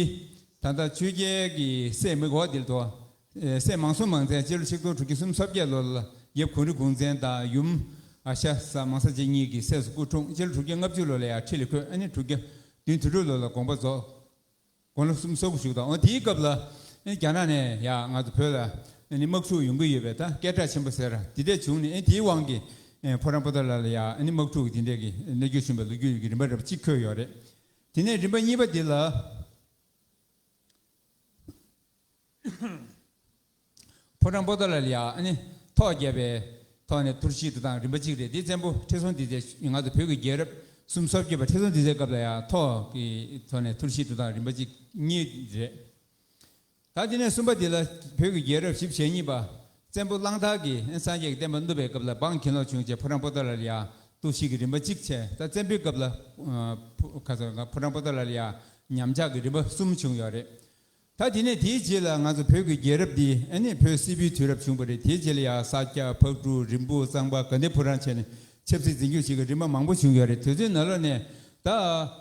ད་ལྟ་ཆོས་རྒྱལ་གྱི་སྲས་མི་གོ་དེ་ལ་དོ། སྲས་མང་སྲོང་མང་བཙན་སྤྱི་ལོ་ཆིག་སྟོང་དྲུག་བརྒྱ་སུམ་ཅུ་སོ་བརྒྱད་ལོ་ལ་ཡབ་གུང་རི་གུང་བཙན་དང་ཡུམ་ཨ་ཤ་ས་མང་ས་བཅས་གཉིས་ཀྱི་སྲས་སུ་སྐུ་འཁྲུངས། སྤྱི་ལོ་དྲུག་བརྒྱ་ལྔ་བཅུ་ལོ་ལ་ཡང་ཁྲི་ལ་འཁོད། ཨ་ནི་དྲུག་བརྒྱ་བདུན་དོན་དྲུག་ལོ་ལ་དགོངས་པ་རྫོགས། དགུང་ལོ་སུམ་ཅུ་སོ་དགུ་བཞུགས་དང་། འོ་དེའི་སྐབས་ལ་ཨ་ནི་རྒྱ་ནག་ནས་ཡང་ང་ཚོ་བོད་ལ་ཨ་ནི་དམག་འཁྲུག་ཡོང་གི་ཡོད་པས་ད་སྐད་གྲགས་ཆེན་པོ་ཟེར་དེ་འདྲས་བྱུང་ནས་ཨ་ནི་དེའི་དབང་གིས་ཕོ་བྲང་པོ་ཏ་ལ་ལ་ཡང་ཨ་ནི་དམག་འཁྲུག་གི་དེ་འདྲས་ཀྱི་གནོད་སྐྱོན་བྱུང་བའི་ལོ་རྒྱུས་ཀྱི་རིམ་པ་འདྲ་པོ་གཅིག་འཁོད་ཡོད་རེད། དེ་ནས་རིམ་པ་གཉིས་པ་འདི་ལ། ཕོ་བྲང་པོ་ཏ་ལ་ལ་ཡ་ཨ་ནི་ཐོག་བརྒྱབ་པའི་ཐོག་ནས་འཐུར་ཞིག་འགྲོ་སྟངས་རིམ་པ་གཅིག་རེད། དེ་བཙན་པོ་ཁྲི་སྲོང་ལྡེ་བཙན་ང་ཚོ་བོད་ཀྱི་རྒྱལ་རབས་སུམ་ཅུ་སོ་བརྒྱད་པ་ཁྲི་སྲོང་ལྡེ་བཙན་སྐབས་ལ་ཡ་ཐོག་གི་ཐོག་ནས་འཐུར་ཞིག་འགྲོ་སྟངས་རིམ་པ་གཅིག་གཉིས་རེད། ད་དེ་ནས་གསུམ་པ་དེ་ལ་བོད་ཀྱི་རྒྱལ་རབས་བཞི་བཅུ་ཞེ་གཉིས་པ་བཙན་པོ་གླང་དར་གྱིས་སངས་རྒྱས་ཀྱི་བསྟན་པ་བསྣུབས་པའི་སྐབས་ལ་འབངས་གྱེན་ལོག་བྱུང་རྗེས་ཕོ་བྲང་པོ་ཏ་ལ་ལ་ཡ་འཐུར་ཞིག་གི་རིམ་པ་གཅིག་བྱས། ད་བཙན་པོའི་སྐབས་ལ་ཁ་སང་ཕོ་བྲང་པོ་ཏ་ལ་ལ་ཡ་ཉམས་ཆག་གི་རིམ་པ་གསུམ་བྱུང་ཡོད་རེད། ད་དེ་ནས་དེའི་རྗེས་ལ་ང་ཚོ་བོད་ཀྱི་རྒྱལ་རབས་འདི་ཨ་ནི་བོད་སིལ་བུའི་དུས་རབས་བྱུང་བ་རེད། དེའི་རྗེས་ལ་ཡང་ས་སྐྱ་ཕག་གྲུ་རིན་སྤུངས་གཙང་པ་དགའ་ལྡན་ཕོ་བྲང་བྱས་ནས་ཆབ་སྲིད་འཛིན་སྐྱོང་བྱེད་ཀྱི་རིམ་པ་མང་པོ་བྱུང་ཡོད་རེད། དེ་ཚོའི་ནང་ལོགས་ནས་ད་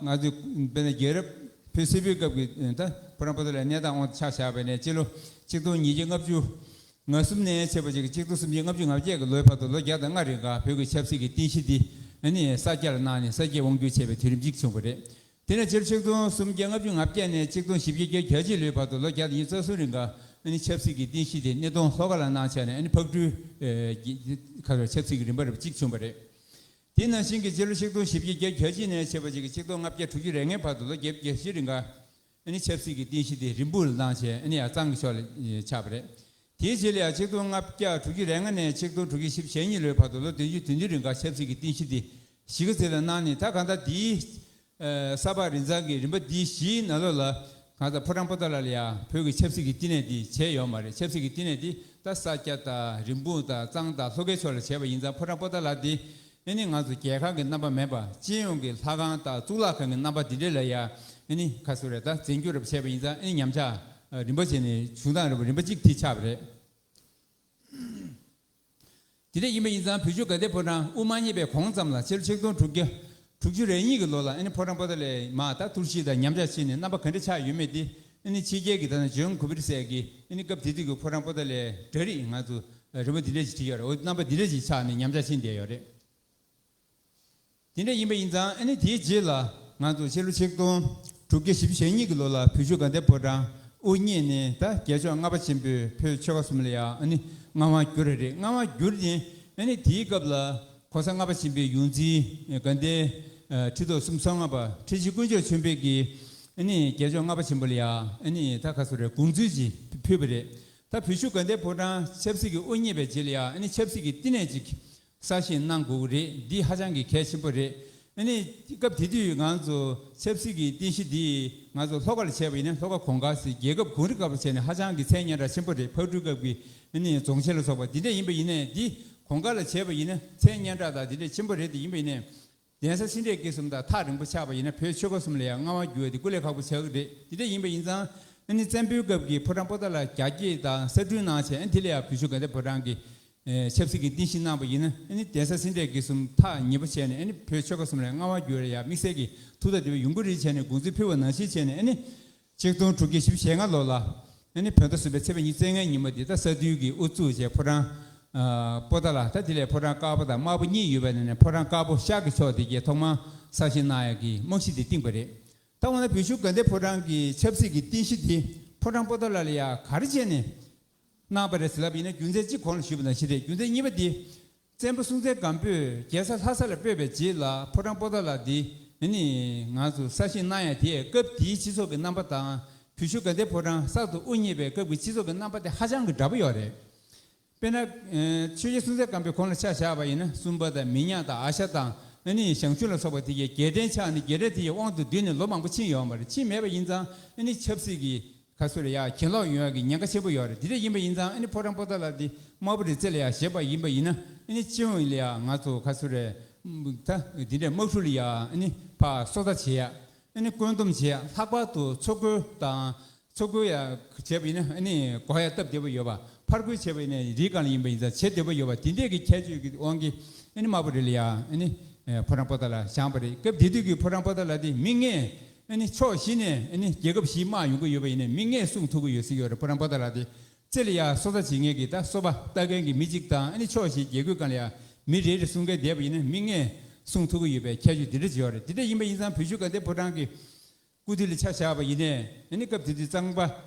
ང་ཚོས་དཔེར་ན་རྒྱལ་རབས་བོད་སིལ་བུའི་སྐབས་ཀྱི་ད་ཕོ་བྲང་པོ་ཏ་ལའི་གནས་སྟངས་དབང་དུ་ཆ་བཞག་པ་ནས་སྤྱི་ལོ་ཆིག་སྟོང་ཉིས་བརྒྱ་ལྔ་བཅུ་ང་གསུམ་ནས་བྱས་པ་ཅིག་གཅིག་སྟོང་སུམ་བརྒྱ་ལྔ་བཅུ་ང་བརྒྱད་ཀྱི་ལོའི་བར་དུ་ལོ་བརྒྱ་དང་ལྔ་རིང་ག་བོད་ཀྱི་ཆབ་སྲིད་ཀྱི་རྟེན་གཞི་འདི་ཨ་ནི་ས་སྐྱ་ལ་གནང་ནས་ས་སྐྱས་དབང་སྒྱུར་བྱས་པའི་དུས་རིམ་གཅིག་བྱུང་བ་རེད། དེ་ནས་སྤྱི་ལོ་ཆིག་སྟོང་སུམ་བརྒྱ་ལྔ་བཅུ་ང་བརྒྱད་ནས་ཆིག་སྟོང་བཞི་བརྒྱ་བརྒྱད་ཅུ་གྱ་གཅིག་ལོའི་བར་དུ་ལོ་བརྒྱ་དང་ཉི་ཤུ་རྩ་གསུམ་རིང་ག་ཨ་ནི་ཆབ་སྲིད་ཀྱི་རྟེན་གཞི་དེ་སྣེ་གདོང་ལྷོ་ཁ་ལ་གནང་བྱས་ནས་ཨ་ནི་ཕག་གྲུའི་ཁ་ཐོར་ཆབ་སྲིད་ཀྱི་རིམ་པ་རིམ་པ་གཅིག་བྱུང་བ་རེད། དེ་ནང་བཞིན་གྱི་སྤྱི་ལོ་ཆིག་སྟོང་བཞི་བརྒྱ་བརྒྱད་ཅུ་གྱ་གཅིག་ནས་བྱས་པ་ཅིག་གི་ཆིག་སྟོང་ལྔ་བརྒྱ་དྲུག་ཅུ་རེ་ལྔའི་བར་དུ་ལོ་བརྒྱད་ཅུ་གྱ་བཞི་རིང་ག་ཨ་ནི་ཆབ་སྲིད་ཀྱི་རྟེན་གཞི་དེ་རིན་སྤུངས་ལ་གནང་བྱས་ཨ་ནི་ཡང་གཙང་གི་ཕྱོགས་ལ་ཆགས་པ་རེད། དེའི་རྗེས་ལ་ཡང་ཆིག་སྟོང་ལྔ་བརྒྱ་དྲུག་ཅུ་རེ་ལྔ་ནས་ཆིག་སྟོང་དྲུག་ཅུ་བཞི་བཅུ་ཞེ་གཉིས་ལོའི་བར་དུ་ལོ་བདུན་ཅུ་དོན་བདུན་རིང་ག་ཆབ་སྲིད་ཀྱི་རྟེན་གཞི་དེ་གཞིས་ཀ་རྩེ་ལ་གནང་ནས་ད་གང་ལྟར་འདིའི་ས་ཕག་རིན་གཙང་གི་རིམ་པ་འདི་བཞིའི་ནང་ལོགས་ལ་གང་ལྟར་ཕོ་བྲང་པོ་ཏ་ལ་ལ་ཡ་བོད་ཀྱི་ཆབ་སྲིད་ཀྱི་བསྟི་གནས་འདི་བྱས་ཡོད་མ་རེད། ཆབ་སྲིད་ཀྱི་བསྟི་གནས་འདི་ད་ས་སྐྱ་དང་རིན་སྤུངས་དང་གཙང་དང་ལྷོ་ཁའི་ཕྱོགས་ལ་བྱས་པ་ཡིན་ཙང་ཕོ་བྲང་པོ་ཏ་ལ་འདི་ཨ་ནི་ང་ཚོ་རྒྱལ་ཁང་གི་རྣམ་པ་མེད་པ་སྤྱི་ཡོངས་ཀྱི་ལྷ་ཁང་དང་གཙུག་ལག་ཁང་གི་རྣམ་པ་འདི་འདྲ་ལ་ཡ་ཨ་ནི་ཁ་སོ་རེ་ད་འཛིན་སྐྱོང་རེ་བྱས་པ་ཡིན་ཙང་ཨ་ནི་ཉམས་ཆག་རིམ་པ་བྱས་ནས་བྱུང་སྟངས་རིམ་པ་རིམ་པ་གཅིག་དེ་ཆགས་པ་རེད། དེ་འདྲ་ཡིན་པ་ཡིན་ཙང་བོད་ཆུ་དགའ་ལྡན་ཕོ་བྲང་དབུ་མ་བརྙེས་པའི་གོང་ཙམ་ལ་སྤྱི་ལོ་ཆིག་སྟོང་དྲུག་བརྒྱ་ དྲུག་ཅུ་རེ་གཉིས་ཀྱི་ལོ་ལ་ཨ་ནི་ཕོ་བྲང་པོ་ཏཱ་ལའི་མར་ད་ཐུར་ཤི་དང་ཉམས་ཆག་ཕྱིན་ནས་རྣམ་པ་ག་འདྲ་ཆགས་ཡོད་མེད་དེ་ཨ་ནི་ཕྱི་རྒྱལ་གྱི་ད་ནི་ཇོན་ཁུ་བིར་སེ་གིས་ཨ་ནི་སྐབས་དེ་དུས་ཀྱི་ཕོ་བྲང་པོ་ཏཱ་ལའི་གྲ་སྒྲིག་ང་ཚོ་རིམ་པ་འདི་འདྲ་ཞིག་བྲིས་ཡོད་རེད། འོ་རྣམ་པ་འདི་འདྲ་ཞིག་ཆགས་ནས་ཉམས་ཆག་ཕྱིན་བསྡད་ཡོད་རེད། དེ་འདྲ་ཡིན་པ་ཡིན་ཙང་ཨ་ནི་དེའི་རྗེས་ལ་ང་ཚོ་ཕྱི་ལོ་ཆིག་སྟོང་དྲུག་བརྒྱ་བཞི་བཅུ་ཞེ་གཉིས་ཀྱི་ལོ་ལ་བོད་གཞུང་དགའ་ལྡན་ཕོ་བྲང་དབུ་བརྙེས་ནས་ད་རྒྱལ་མཆོག་ལྔ་པ་ཆེན་པོས་བོད་ཆོལ་ཁ་གསུམ་ལ་ཡང་ཨ་ནི་མངའ་དབང་བསྒྱུར་རེད། མངའ་དབང་བསྒྱུར་ནས་ཨ་ནི་དེའི་སྐབས་ལ་གོང་ས་ལྔ་པ་ཆེན་པོའི་ཡོངས་འཛིན་དགའ་ལྡན་ཁྲི་ཐོག་སུམ་ཅུ་སོ་ལྔ་པ་ཁྲི་ཆེན་དཀོན་མཆོག་ཆོས་འཕེལ་གྱིས་ཨ་ནི་རྒྱལ་མཆོག་ལྔ་པ་ཆེན་པོ་ལ་ཡང་ཨ་ནི་ད་ག་ཚོད་རེད་དགོངས་ཚུལ་ཅིག་ཕུལ་བ་རེད། ད་བོད་གཞུང་དགའ་ལྡན་ཕོ་བྲང་ཆབ་སྲིད་ཀྱི་དབུ་བརྙེས་པའི་རྗེས་ལ་ཡང་ཨ་ནི་ཆབ་སྲིད་ཀྱི་བསྟི་གནས་ཅིག་གསར་བཞེངས་གནང་དགོས་ཀྱི་རེད། འདི་ཧ་ཅང་གི་གལ་ཆེན་པོ་རེད། ཨ་ནི་སྐབས་དེ་དུས་ང་ཚོ་ཆབ་སྲིད་ཀྱི་རྟེན་གཞི་འདི་ང་ཚོ་ལྷོ་ཁ་ལ་བྱས་པ་ཡིན་ན་ལྷོ་ཁ་གུང་དཀར་ཟེར་རྒྱལ་ཁབ་གུང་རིང་སྐབས་ལ་བྱས་ནས་ཧ་ཅང་གི་མཚན་སྙན་གྲགས་ཆེན་པོ་རེད། ཕག་གྲུའི་སྐབས་ཀྱི་ཨ་ནི་རྫོང་ཆེན་ལ་སོགས་པ་འདི་འདྲ་ཡིན་པ་ཡིན་ནའི་འདི་གུང་དཀར་ལ་བྱས་པ་ཡིན་ན་མཚན་སྙན་གྲགས་དང་འདི་འདྲ་ཆེན་པོ་རེད། དེ་ཡིན་པ་ཡིན་ནའི་གདན་ས་ཕྱི་འབྲེལ་གྱི་གསུམ་དང་ཐག་རིང་པོ་ཆགས་པ་ཡིན་ན་བོད་ཆོལ་ཁ་གསུམ་ལ་ཡང་མངའ་དབང་བསྒྱུར་བ་དེ་སྐུ་ལས་ཁག་པོ་ཆགས་ཀྱི་རེད། འདི་འདྲ་ཡིན་པ་ཡིན་ཙང་ཨ་ནི་བཙན་པོའི་སྐབས་ཀྱི་ཕོ་བྲང་པོ་ཏཱ་ལ་རྒྱ་སྐྱེད་དང་གསར་སྐྲུན་གནང་བྱས་ཨ་ནི་དེ་ལ་ཡང་བོད་གཞུང་དགའ་ལྡན་ཕོ་བྲང་གི་ཨེ་ཆབ་སྲིད་ཀྱི་རྟེན་གཞི་གནང་པ་ཡིན་ན་ཨ་ནི་གདན་ས་ཕྱི་འབྲེལ་གྱི་གསུམ་ཐག་ཉེ་པོ་བྱས་ནས་ཨ་ནི་བོད་ཆོལ་ཁ་གསུམ་ལ་མངའ་དབང་བསྒྱུར་བ་ལ་ཡང་དམིགས་བསལ་གྱི་ཐུགས་ཐག་དེ་བས་ཡོང་གི་རེད་བྱས་ནས་དགོངས་ཚུལ་ཕུལ་བ་ནང་བཞིན་བྱས་ནས་ཨ་ནི་ཆིག་སྟོང་དྲུག་བརྒྱ་བཞི་བཅུ་ཞེ་ལྔ་ལོ་ལ་ཨ་ནི་བོད་ཟླ་གསུམ་པའི་ཚེས་པ་ཉི་ཤུ་རྩ་ལྔའི་ཉིན་མོ་འདི་ད་ས་འཐུས་ཀྱིས་དབུ་བཙུགས་བྱས་ཕོ་བྲང་ཨ་པོ་ཏཱ་ལ་ད་དེ་ལས་ཕོ་བྲང་དཀར་པོ་དང་དམར་པོ་གཉིས་ཡོད་པ་ནས་ནས་ཕོ་བྲང་དཀར་པོ་ཤར་གྱི་ཕྱོགས་དེ་གས་ཐོག་མར་གསར་བཞེངས་གནང་ཡག་གི་རྨང་གཞི་དེ་བཏིང་པ་རེད། ད་འོ་ན་བོད་གཞུང་དགའ་ལྡན་ཕོ་བྲང་གི་ཆབ་སྲིད་ཀྱི་རྟེན་གཞི་དེ་ཕོ་བྲང་པོ་ཏཱ་ལ་ལ་ཡང་ག་རེ་བྱས་ནས་གནང་པ་རེད་ཟེར་ལབ་ཡིན་ན་རྒྱུ་མཚན་གཅིག་གོང་ལ་ཞུས་པ་ནང་བཞིན་རེད། རྒྱུ་མཚན་གཉིས་པ་དེ། བཙན་པོ་སྲོང་བཙན་སྒམ་པོས་རྒྱལ་ས་ལྷ་ས་ལ་སྤོས་པའི་རྗེས་ལ་ཕོ་བྲང་པོ་ཏཱ་ལ་འདི་ནི་ང་ཚོ་གསར་བཞེངས་གནང་ཡ་དེས་སྐབས་དེའི་སྤྱི་ཚོགས་ཀྱི་རྣམ་པ་དང་བོད་གཞུང་དགའ་ལྡན་ཕོ་བྲང་གསར་དུ་དབུ་བརྙེས་པའི་སྐབས་ཀྱི་སྤྱི་ཚོགས་ཀྱི་རྣམ་པ་དེ་ཧ་ཅང་གི་འདྲ་པོ་ཡོད་རེད། དཔེར་ན། ཆོས་རྒྱལ་སྲོང་བཙན་སྒམ་པོའི་གོང་ལ་ཆ་བཞག་པ་ཡིན་ན་སུམ་པ་དང་མི་ཉག་དང་ཨ་ཞ་དང་ཨ་ནི་ཞང་ཞུང་ལ་སོགས་པ་དེ་གའི་རྒྱལ་ཕྲན་ཆགས་ནས་རྒྱལ་ཕྲན་དེ་ཡི་དབང་དུ་བསྡུས་ནས་ལོ་མང་པོ་ཕྱིན་ཡོད་མ་རེད། ཕྱིན་མེད་པ་ཡིན་ཙང་ཨ་ནི་ཆབ་སྲིད་ཀྱི་ག་ཚོད་རེད་ཡ་གྱེན་ལོག་ཡོང་ཡ་གི་ཉེན་ཁ་ཆེན་པོ་ཡོད་རེད། དེ་འདྲ་ཡིན་པ་ཡིན་ཙང་ཨ་ནི་ཕོ་བྲང་པོ་ཏཱ་ལ་འདི་དམར་པོ་རི་རྩེ་ལ་ཡ་བཞེངས་པ་ཡིན་པ་ཡིན་ན་ཨ་ནི་སྤྱི་ཡོངས་ལ་ཡ་ང་ཚོ་ག་ཚོད་རེད་ད་འདི་འདྲའི་དམག་འཁྲུག་ལ་ཡ་ཨ་ནི་ཕར་སོ་ལྟ་བྱེད་ཡ་ཨ་ནི་བཀོད་འདོམས་བྱེད་ཡ་ལྷག་པར་དུ་མཚོ་རྒོལ་དང་མཚོ་རྒོལ་ཡ་བྱས་པ་ཡིན་ན་ཨ་ནི་འགོག་ཡ་སྟབས་བདེ་པོ་ཡོད་པ། ཕར་རྒོལ་བྱས་པ་ཡིན་ན་རིའི་སྒང་ལ་ཡིན་པ་ཡིན་ཙང་བྱེད་བདེ་པོ་ཡོད་པ། དེ་འདྲས་ཀྱི་ཁྱད་ཆོས་ཀྱི་དབང་གིས་ཨ་ནི་དམར་པོ་རི་ལ་ཡ་ཨ་ནི་ཕོ་བྲང་པོ་ཏཱ་ལ་བཞེངས་པ་རེད། སྐབས་དེ་དུས་ཀྱི་ཕོ་བྲང་པོ་ཏཱ་ལ་དེ་མི་ལྔས་ཨ་ནི་ཕྱོགས་བཞི་ནས་ཨ་ནི་རྒྱལ་ཁབ་བཞི་དམག་ཡོང་གི་ཡོད་པ་ཡིན་ན་མི་ལྔས་སྲུང་ཐུབ་ཀྱི་ཡོད་ཟེར་གྱི་ཡོད་རེད། ཕོ་བྲང་པོ་ཏཱ་ལ་དེ་རྩེ་ལ་ཡ་སོ་ལྟ་བྱེད་མཁན་གྱི་ད་སོ་པ་ལྟ་མཁན་གྱི་མི་གཅིག་དང་ཨ་ནི་ཕྱོགས་བཞིའི་རྒྱལ་སྒོའི་སྒང་ལ་ཡ་མི་རེ་རེ་སྲུང་མཁན་བསྡད་པ་ཡིན་ན་མི་ལྔས་སྲུང་ཐུབ་ཀྱི་ཡོད་པའི་ཁྱད་ཆོས་དེ་འདྲ་ཅིག་ཡོད་རེད། དེ་འདྲ་ཡིན་པ་ཡིན་ཙང་བོད་གཞུང་དགའ་ལྡན་ཕོ་བྲང་གི་སྐུ་དུས་ལ་ཆ་བཞག་པ་ཡིན་ནའི་ཨ་ནི་སྐབས་དེ་དུས་གཙང་པ་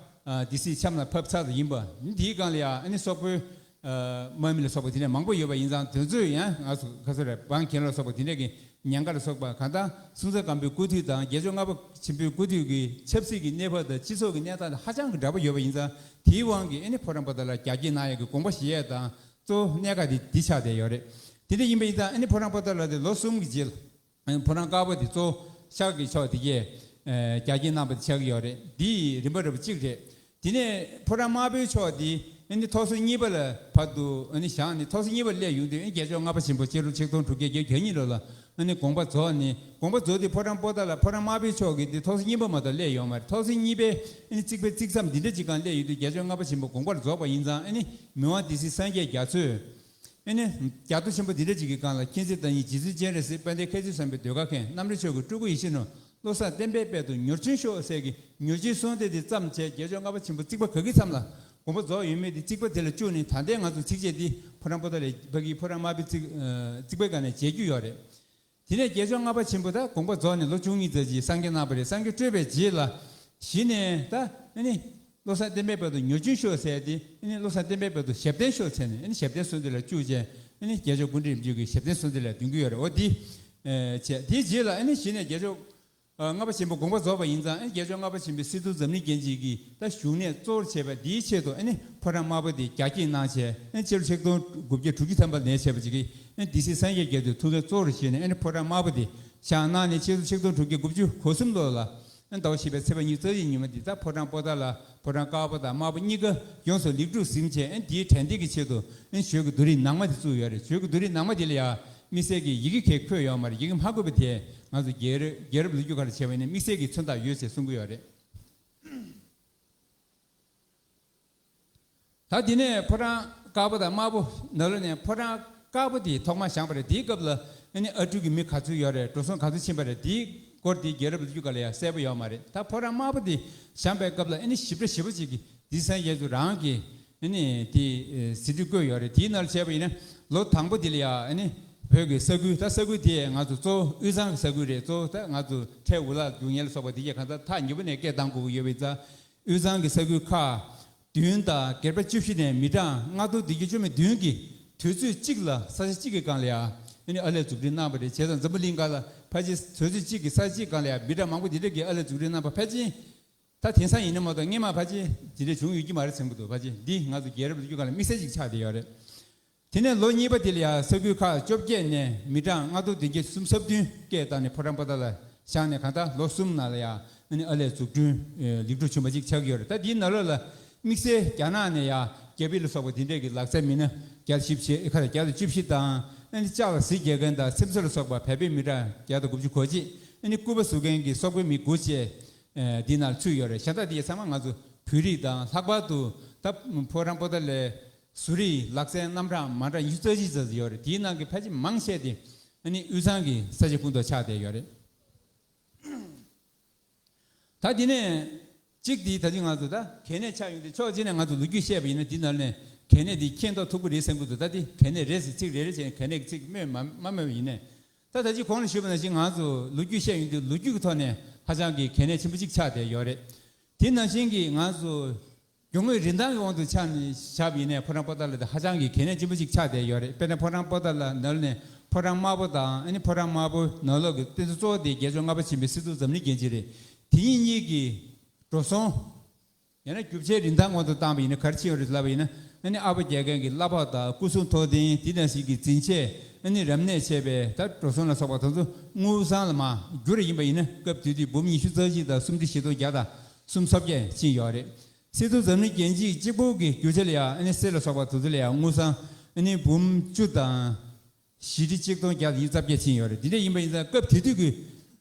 ཨ་སྡེ་སྲིད་ཆམ་ལ་ཕབ་ཚར་དུ་ཡིན་པ་འདིའི་སྒང་ལ་ཡང་ཨ་ནི་སོག་པོའི་ཨ་དམག་མི་ལ་སོགས་པ་དེ་འདྲ་མང་པོ་ཡོད་པ་ཡིན་ཙང་དེ་ཚོས་ཡང་ང་ཚོ་ག་ཚོད་རེད་འབངས་གྱེན་ལོག་སོགས་པ་དེ་འདྲ་གི་ཉེན་ཁ་ལ་སོགས་པ་གང་ལྟར་སྲོང་བཙན་སྒམ་པོའི་སྐུ་དུས་དང་རྒྱལ་མཆོག་ལྔ་པ་ཆེན་པོའི་སྐུ་དུས་ཀྱི་ཆབ་སྲིད་ཀྱི་གནས་བབ་དང་སྤྱི་ཚོགས་ཀྱི་གནས་སྟངས་དང་ཧ་ཅང་གི་འདྲ་པོ་ཡོད་པ་ཡིན་ཙང་དེའི་དབང་གིས་ཨ་ནི་ཕོ་བྲང་པོ་ཏཱ་ལ་རྒྱ་སྐྱེད་གནང་ཡག་གི་དགོངས་པ་བཞེས་ཡས་དང་གཙོ་བོ་གནད་འགག་དེ་འདི་ཆགས་བསྡད་ཡོད་རེད། དེ་འདྲ་ཡིན་པ་ཡིན་ཙང་ཨ་ནི་ཕོ་བྲང་པོ་ཏཱ་ལ་དེ་ལོ་གསུམ་གྱི་རྗེས་ལ། ཕོ་བྲང་དཀར་པོ་དེ་གཙོ་བོ་ཤར་གྱི་ཕྱོགས་དེ་གས་རྒྱ་སྐྱེད་གནང་བ་དེ་ཆགས་ཀྱི་ཡོད་རེད། འདིའི་རིམ་པ་རིམ་པ་གཅིག་རེད། དེ་ནས་ཕོ་བྲང་དམར་པོའི་ཕྱོགས་དེ་ཨ་ནི་ཐོག་སོ་གཉིས་པ་ལ་བར་དུ་ཨ་ནི་བཞེངས་ནས་ཐོག་སོ་གཉིས་པ་སླེབས་ཡོང་དུས་ཨ་ནི་རྒྱལ་མཆོག་ལྔ་པ་ཆེན་པོ་སྤྱི་ལོ་ཆིག་སྟོང་དྲུག་བརྒྱ་བརྒྱད་ཅུ་གྱ་གཉིས་ལོ་ལ་ཨ་ནི་དགོངས་པ་རྫོགས་ནས་དགོངས་པ་རྫོགས་དུས་ཕོ་བྲང་པོ་ཏཱ་ལ་ཕོ་བྲང་དམར་པོའི་ཕྱོགས་ཀྱི་དེ་ཐོག་སོ་གཉིས་པ་མ་གཏོགས་སླེབས་ཡོད་མ་རེད། ཐོག་སོ་གཉིས་པའི་ཨ་ནི་རྩིག་པའི་རྩིག་མཚམས་འདི་འདྲ་ཅིག་སྒང་སླེབས་ཡོང་དུས་རྒྱལ་མཆོག་ལྔ་པ་ཆེན་པོ་དགོངས་པ་རྫོགས་པ་ཡིན་ཙང་ཨ་ནི་མི་དབང་སྡེ་སྲིད་སངས་རྒྱས་རྒྱ་མཚོས། ཨ་ནི། རྒྱ་མཚོ་ཆེན་པོ་འདི་འདྲ་ཅིག་གི་སྒང་ལ་མཁྱེན་བརྩེ་དང་ཉིད་རྗེ་བཙུན་སྤྱན་རས་གཟིགས་དཔལ་ལྡན་མཁས་བཙུན་བསམ་པའི་ཟློས་གར་མཁན་རྣམ་རོལ་ཆོས་ཀྱི་སྤྲུལ་སྐུ་ཡིད་བཞིན་ནོར་བློ་བཟང་བསྟན་པའི་དཔལ་དུ་མྱུར་འབྱོན་ཤོག་ཟེར་གི་མྱུར་འབྱོན་གསུང་སྟེ་དེ་བརྩམས་བྱས་རྒྱལ་མཆོག་ལྔ་པ་ཆེན་པོ་རྩིག་པ་ག་གི་མཚམས་ལ་དགོངས་པ་རྫོགས་ཡོད་མེད་དེ་རྩིག་པ་དེ་ལ་བཅུག་ནས་ད་ལྟའི་ང་ཚོ་ཚིགས་བཅད་འདི་ཕོ་བྲང་པོ་ཏཱ་ལའི་ཕ་གིའི་ཕོ་བྲང་དམར་པོའི་རྩིག་རྩིག་པའི་སྒང་ནས་མཇལ་རྒྱུ་ཡོད་རེད། དེ་ནས་རྒྱལ་མཆོག་ལྔ་པ་ཆེན་པོ་ད་དགོངས་པ་རྫོགས་ནས་ལོ་བཅུ་གཉིས་ཙམ་ཅིག་སངས་རྒྱས་གནང་བ་རེད། སངས་རྒྱས་སྤྲོས་པའི་རྗེས་ལ་གཞི་ནས་ད་ཨ་ནི། བློ་བཟང་བསྟན་པའི་དཔལ་དུ་མྱུར་འབྱོན་ཤོག་ཟེར་ཏེ་ཨ་ནི་བློ་བཟང་བསྟན་པའི་དཔལ་དུ་ཞབས་བརྟན་ཤོག་ཟེར་ནས་ཨ་ནི་ཞབས་བརྟན་གསོལ་འདེབས་ལ་བཅུག་བྱས་ཨ་ནི་རྒྱལ་མཆོག་སྐུ་ཕྲེང་རིམ་བྱོན་གྱི་ཞབས་བརྟན་གསོལ་འདེབས་ལ་འདོན་གྱི་ཡོད་རེད། འོ་འདི་བྱས་དེའི་རྗེས་ལ་ཨ་ནི་གཞི་ནས་རྒྱལ་མཆོག་ལྔ་པ་ཆེན་པོ་དགོངས་པ་རྫོགས་པ་ཡིན་ཙང་ཨ་ནི་རྒྱལ་མཆོག་ལྔ་པ་ཆེན་པོའི་སི་ཏུ་འཛམ་གླིང་རྒྱན་ཅན་གྱི་ད་བཞུགས་གནས་གཙོ་བོར་བྱས་པ་འདིའི་ཆེད་དུ་ཨ་ནི་ཕོ་བྲང་དམར་པོ་དེ་རྒྱ་སྐྱེད་གནང་བྱས་ཨ་ནི་སྤྱི་ལོ་ཆིག་སྟོང་དགུ་བརྒྱ་དྲུག་ཅུ་ཐམ་པ་ནས་བྱས་པ་ཅིག་གིས་ཨ་ནི་སྡེ་སྲིད་སངས་རྒྱས་རྒྱ་མཚོས་ཐུགས་འགན་གཙོ་བོར་བཞེས་ནས་ཨ་ནི་ཕོ་བྲང་དམར་པོ་དེ་བཞེངས་གནང་ནས་ཕྱི་ལོ་ཆིག་སྟོང་དྲུག་བརྒྱ་དགུ་བཅུ་གོ་གསུམ་ལོ་ལ། ཟླ་བ་བཞི་པའི་ཚེས་པ་ཉི་ཤུ་རྩ་བཞི་ཉིན་མོ་འདི་ལྟར་ཕོ་བྲང་པོ་ཏཱ་ལ་ཕོ་བྲང་དཀར་པོ་དང་དམར་པོ་གཉིས་ཀ་ཡོངས་སུ་ལེགས་གྲུབ་ཟིན་བྱས་ཨ་ནི་དེའི་དྲན་རྟེན་གྱི་ཆེད་དུ་ཨ་ནི་ཞོལ་གྱི་རྡོ་རིང་ནང་མ་དེ་བཙུགས་ཡོད་རེད། ཞོལ་གྱི་རྡོ་རིང་ནང་མ་དེ་ལ་ཡང་དམིགས་བསལ་གྱི་ཡི་གེ་གས་འཁོད་ཡོད་མ་རེད། ཡི་གེ་མ་འཁོད་པ་དེ་ང་ཚོ་རྒྱལ་རབས་རྒྱལ་རབས་ལོ་རྒྱུས་སྒང་ལ་བྱས་པ་ཡིན་ན་དམིགས་བསལ་གྱི་མཚོན་རྟགས་ཡོད་ཅེས་གསུང་གི་ཡོད་རེད། ད་དེ་ནས་ཕོ་བྲང་དཀར་པོ་དང་དམར་པོ་ནང་ལོགས་ནས་ཕོ་བྲང་དཀར་པོ་དེ་ཐོག་མར་བཞེངས་པ་རེད། དེའི་སྐབས་ལ་ ཨ་ནི་ཨ་འབྲུག་གི་མི་ག་ཚོད་ཡོད་རེད། འགྲོ་སོང་ག་ཚོད་ཕྱིན་པ་རེད། དེའི་སྐོར་དེ་རྒྱལ་རབས་ལོ་རྒྱུས་སྒང་ལ་ཡང་གསལ་པོ་ཡོད་མ་རེད། ད་ཕོ་བྲང་དམར་པོ་དེ་བཞེངས་པའི་སྐབས་ལ་ཨ་ནི་ཞིབ་ཕྲ་ཞིབ་པོ་ཅིག་གི་དེང་སང་ཡས་ཚོ་རང་གི་ཨ་ནི་དེ་ཟིན་བྲིས་བཀོད་ཡོད་རེད། དེའི་ནང་ལ་བྱས་པ་ཡིན་ན་ལོ་དང་པོ་དེ་ལ་ཡང་ཨ་ནི་བོད་ཀྱི་ས་ཁུལ། ད་ས་ཁུལ་དེ་ང་ཚོ་གཙོ་བོ་དབུས་གཙང་གི་ས་ཁུལ་རེད། གཙོ་བོ་ད་ང་ཚོ་ཁྲལ་འུ་ལག་རྒྱུག་མཁན་ལ་སོགས་པ་དེ་གས་གང་ལྟར་ཐག་ཉེ་པོ་ནས་བཀལ་བཏང་དགོས་ཀྱི་ཡོད་པའི་ཙང་། དབུས་གཙང་གི་ས་ཁུལ་ཁག་བདུན་དང་སྒེར་པ་བཅུ་བཞི་ནས་མི་གྲངས་ལྔ་སྟོང་བདུན་བརྒྱ་བཅུ་མེད་བདུན་གྱིས་དུས་ཚོད་གཅིག་ལ་ས་ཆ་གཅིག་གི་སྒང་ལ་ཡང་ཨ་ནི་ཨར་ལས་འཛུགས་སྐྲུན་གནང་བ་རེད། བྱས་ཙང་འཛམ་བུ་གླིང་སྒང་ལ་ཕལ་ཆེར་དུས་ཚོད་གཅིག་གི་ས་ཆ་གཅིག་སྒང་ལ་ཡང་མི་གྲངས་མང་པོ་འདི་འདྲ་གིས་ཨར་ལས་འཛུགས་སྐྲུན་གནང་བ་ཕལ་ཆེར་ད་དེང་སང་ཡིན་ན་མ་གཏོགས་སྔོན་མ་ཕལ་ཆེར་འདི་འདྲ་བྱུང་ཡོད་ཀྱི་མ་རེད་བསམ་གྱི་འདུག་ཕལ་ཆེར་འདི་ང་ཚོ་རྒྱལ་རབས་ལོ་རྒྱུས་སྒང་ལ་དམིགས་བསལ་ཅིག་ཆགས་བསྡད་ཡོད་རེད། དེ་ནས་ལོ་གཉིས་པ་དེ་ལ་ཡང་ས་ཁུལ་ཁག་བཅོ་བརྒྱད་ནས་མི་གྲངས་ལྔ་སྟོང་བདུན་བརྒྱ་སུམ་ཅུ་སོ་བདུན་སྐད་བཏང་ནས་ཕོ་བྲང་པོ་ཏཱ་ལ་བཞེངས་ནས། གང་ལྟར་ལོ་གསུམ་ནང་ལ་ཡང་ཨ་ནི་ཨར་ལས་འཛུགས་སྐྲུན་ལེགས་གྲུབ་བྱུང་བ་ཅིག་ཆགས་ཀྱི་ཡོད་རེད། ད་དེའི་ནང་ལོགས་ལ་དམིགས་བསལ་རྒྱ་ནག་ནས་ཡང་རྒྱ་བིར་ལ་སོགས་པ་དེ་འདྲས་ཀྱི་ལག་རྩལ་མི་སྣ་བརྒྱ་དང་བཞི་བཅུ་ཞེ་ཁ་བརྒྱ་དང་བཅུ་བཞི་དང་། ཨ་ནི་ལྕགས་ལ་གཟི་རྒྱག་མཁན་དང་སེམས་གསོ་ལ་སོགས་པ་བལ་པོའི་མི་གྲངས་བརྒྱ་དང་དགུ་བཅུ་གོ་གཅིག་ཨ་ནི་སྐུད་པ་བཟོ་མཁན་གྱི་སོག་པོའི་མི་དགུ་བཅས་འདི་ནང་ཚུད་ཡོད་རེད། གཞན་དག་དེ་ཚང་མ་ང་ཚོ་བོད་རིགས་དང་། ལྷག་པར་དུ་ད་ཕོ་བྲང་པོ་ཏཱ་ལའི་བཟོ་རིག་ལག་རྩལ་རྣམ་གྲངས་མ་འདྲ་ཉི་ཤུ་རྩ་གཅིག་ཙམ་ཡོད་རེད། དེའི་ནང་གི་ཕལ་ཆེར་མང་ཆེ་དེ་ཨ་ནི་དབུས་གཙང་གི་ས་ཆ་ཁོངས་གཏོགས་ཆགས་བསྡད་ཡོད་རེད། ད་དེ་ནས་གཅིག་དེ་ད་ཅི་ང་ཚོ་ད་གལ་གནད་ཆགས་ཡོང་དུས་ཕྱོགས་གཅིག་ནས་ང་ཚོ་ལོ་རྒྱུས་བཤད་པ་ཡིན་ན་འདི་ནང་ནས་གལ་གནད་དེ་མཁྱེན་རྟོགས་ཐུབ་ཀྱི་རེད་བསམ་གྱི་འདུག་ད་དེ་གལ་གནད་རེད་ཟེར་ཚིག་རེ་རེ་བྱས་ནས་གལ་གནད་ཀྱི་ཚིག་སྨོས་མ་མ་སྨོས་པ་ཡིན་ནས། ད་ད་ཅི་གོང་ལ་ཞུས་པ་ནང་བཞིན་ང་ཚོ་ལོ་རྒྱུས་བཤད་ཡོང་དུས་ལོ་རྒྱུས་ཀྱི་ཐོག་ནས་ཧ་ཅང་གི་གལ་གནད་ཆེན་པོ་གཅིག་ཆགས་བསྡད་ཡོད་རེད། དེ་ནང་བཞིན་གྱི་ང་ཚོ་རྒྱུ་དངོས་རིན་ཐང་གི་དབང་དུ་ཆ་ནས་བཞག་པ་ཡིན་ནའི་ཕོ་བྲང་པོ་ཏཱ་ལ་དེ་ཧ་ཅང་གི་གལ་གནད་ཆེན་པོ་ཞིག་ཆགས་བསྡད་ཡོད་རེད། དཔེར་ན་ཕོ་བྲང་པོ་ཏཱ་ལ་ནང་ནས་ཕོ་བྲང་དམར་པོ་དང་། ཨ་ནི་ཕོ་བྲང་དམར་པོ་ནང་ལོགས་ཀྱི་རྟེན་གཙོ་གཙོ་བོ་དེ་རྒྱལ་མཆོག་ལྔ་པ་ཆེན་པོའི་སྲིད་ཟུར་འཛམ་གླིང་རྒྱན་ཅིག་རེད། དེ་གཉིས་གཉིས་ཀྱི་འགྲོ་སོང་། ཡང་ན་རྒྱུ་ཆའི་རིན་ཐང་དབང་དུ་བཏང་བ་ཡིན་ན་ག་རེ་ཕྱིན་ཡོད་རེད་ལབ་པ་ཡིན་ན། ཨ་ནི་ཨ་ཕ་རྒྱལ་མཁན་གྱི་གླ་ཕོགས་དང་སྐུ་སྲུང་ཐོག་འདོན། དེ་ནང་བཞིན་གྱི་འཛིན་ཆས། ཨ་ནི་རབ་གནས་བྱས་པའི་ད་འགྲོ་སོང་ལ་སོགས་པ་དེ་ཚོ་དངུལ་སྲང་ལ་མར་བསྒྱུར་ཡིན་པ་ཡིན་ན། སྐབས་དེ་དུས་འབུམ་ཉི་ཤུ་རྩ་གཅིག་དང་སུམ་ཁྲི་བཞི་སྟོང་བརྒྱ་དང་སུམ་ཅུ་སོ་བརྒྱད་ཕྱིན་ཡོད་རེད། སྲིད་ཟུར་འཛམ་གླིང་རྒྱན་ཅིག་གཅིག་པོ་གི་རྒྱུ་ཆ་ལ་ཡང་། ཨ་ནི་གསེར་ལ་སོགས་པ་དེ་ཚོ་ལ་ཡང་དངུལ་སྲང་ཨ་ནི་འབུམ་བཅུ་དང་བཞི་ཁྲི་གཅིག་སྟོང་བརྒྱ་དང་ཉི་ཤུ་རྩ་བརྒྱད་ཕྱིན་ཡོད་རེད། དེ་འདྲ་ཡིན་པ་ཡིན་ཙང་སྐབས་དེ་དུས་ཀྱི་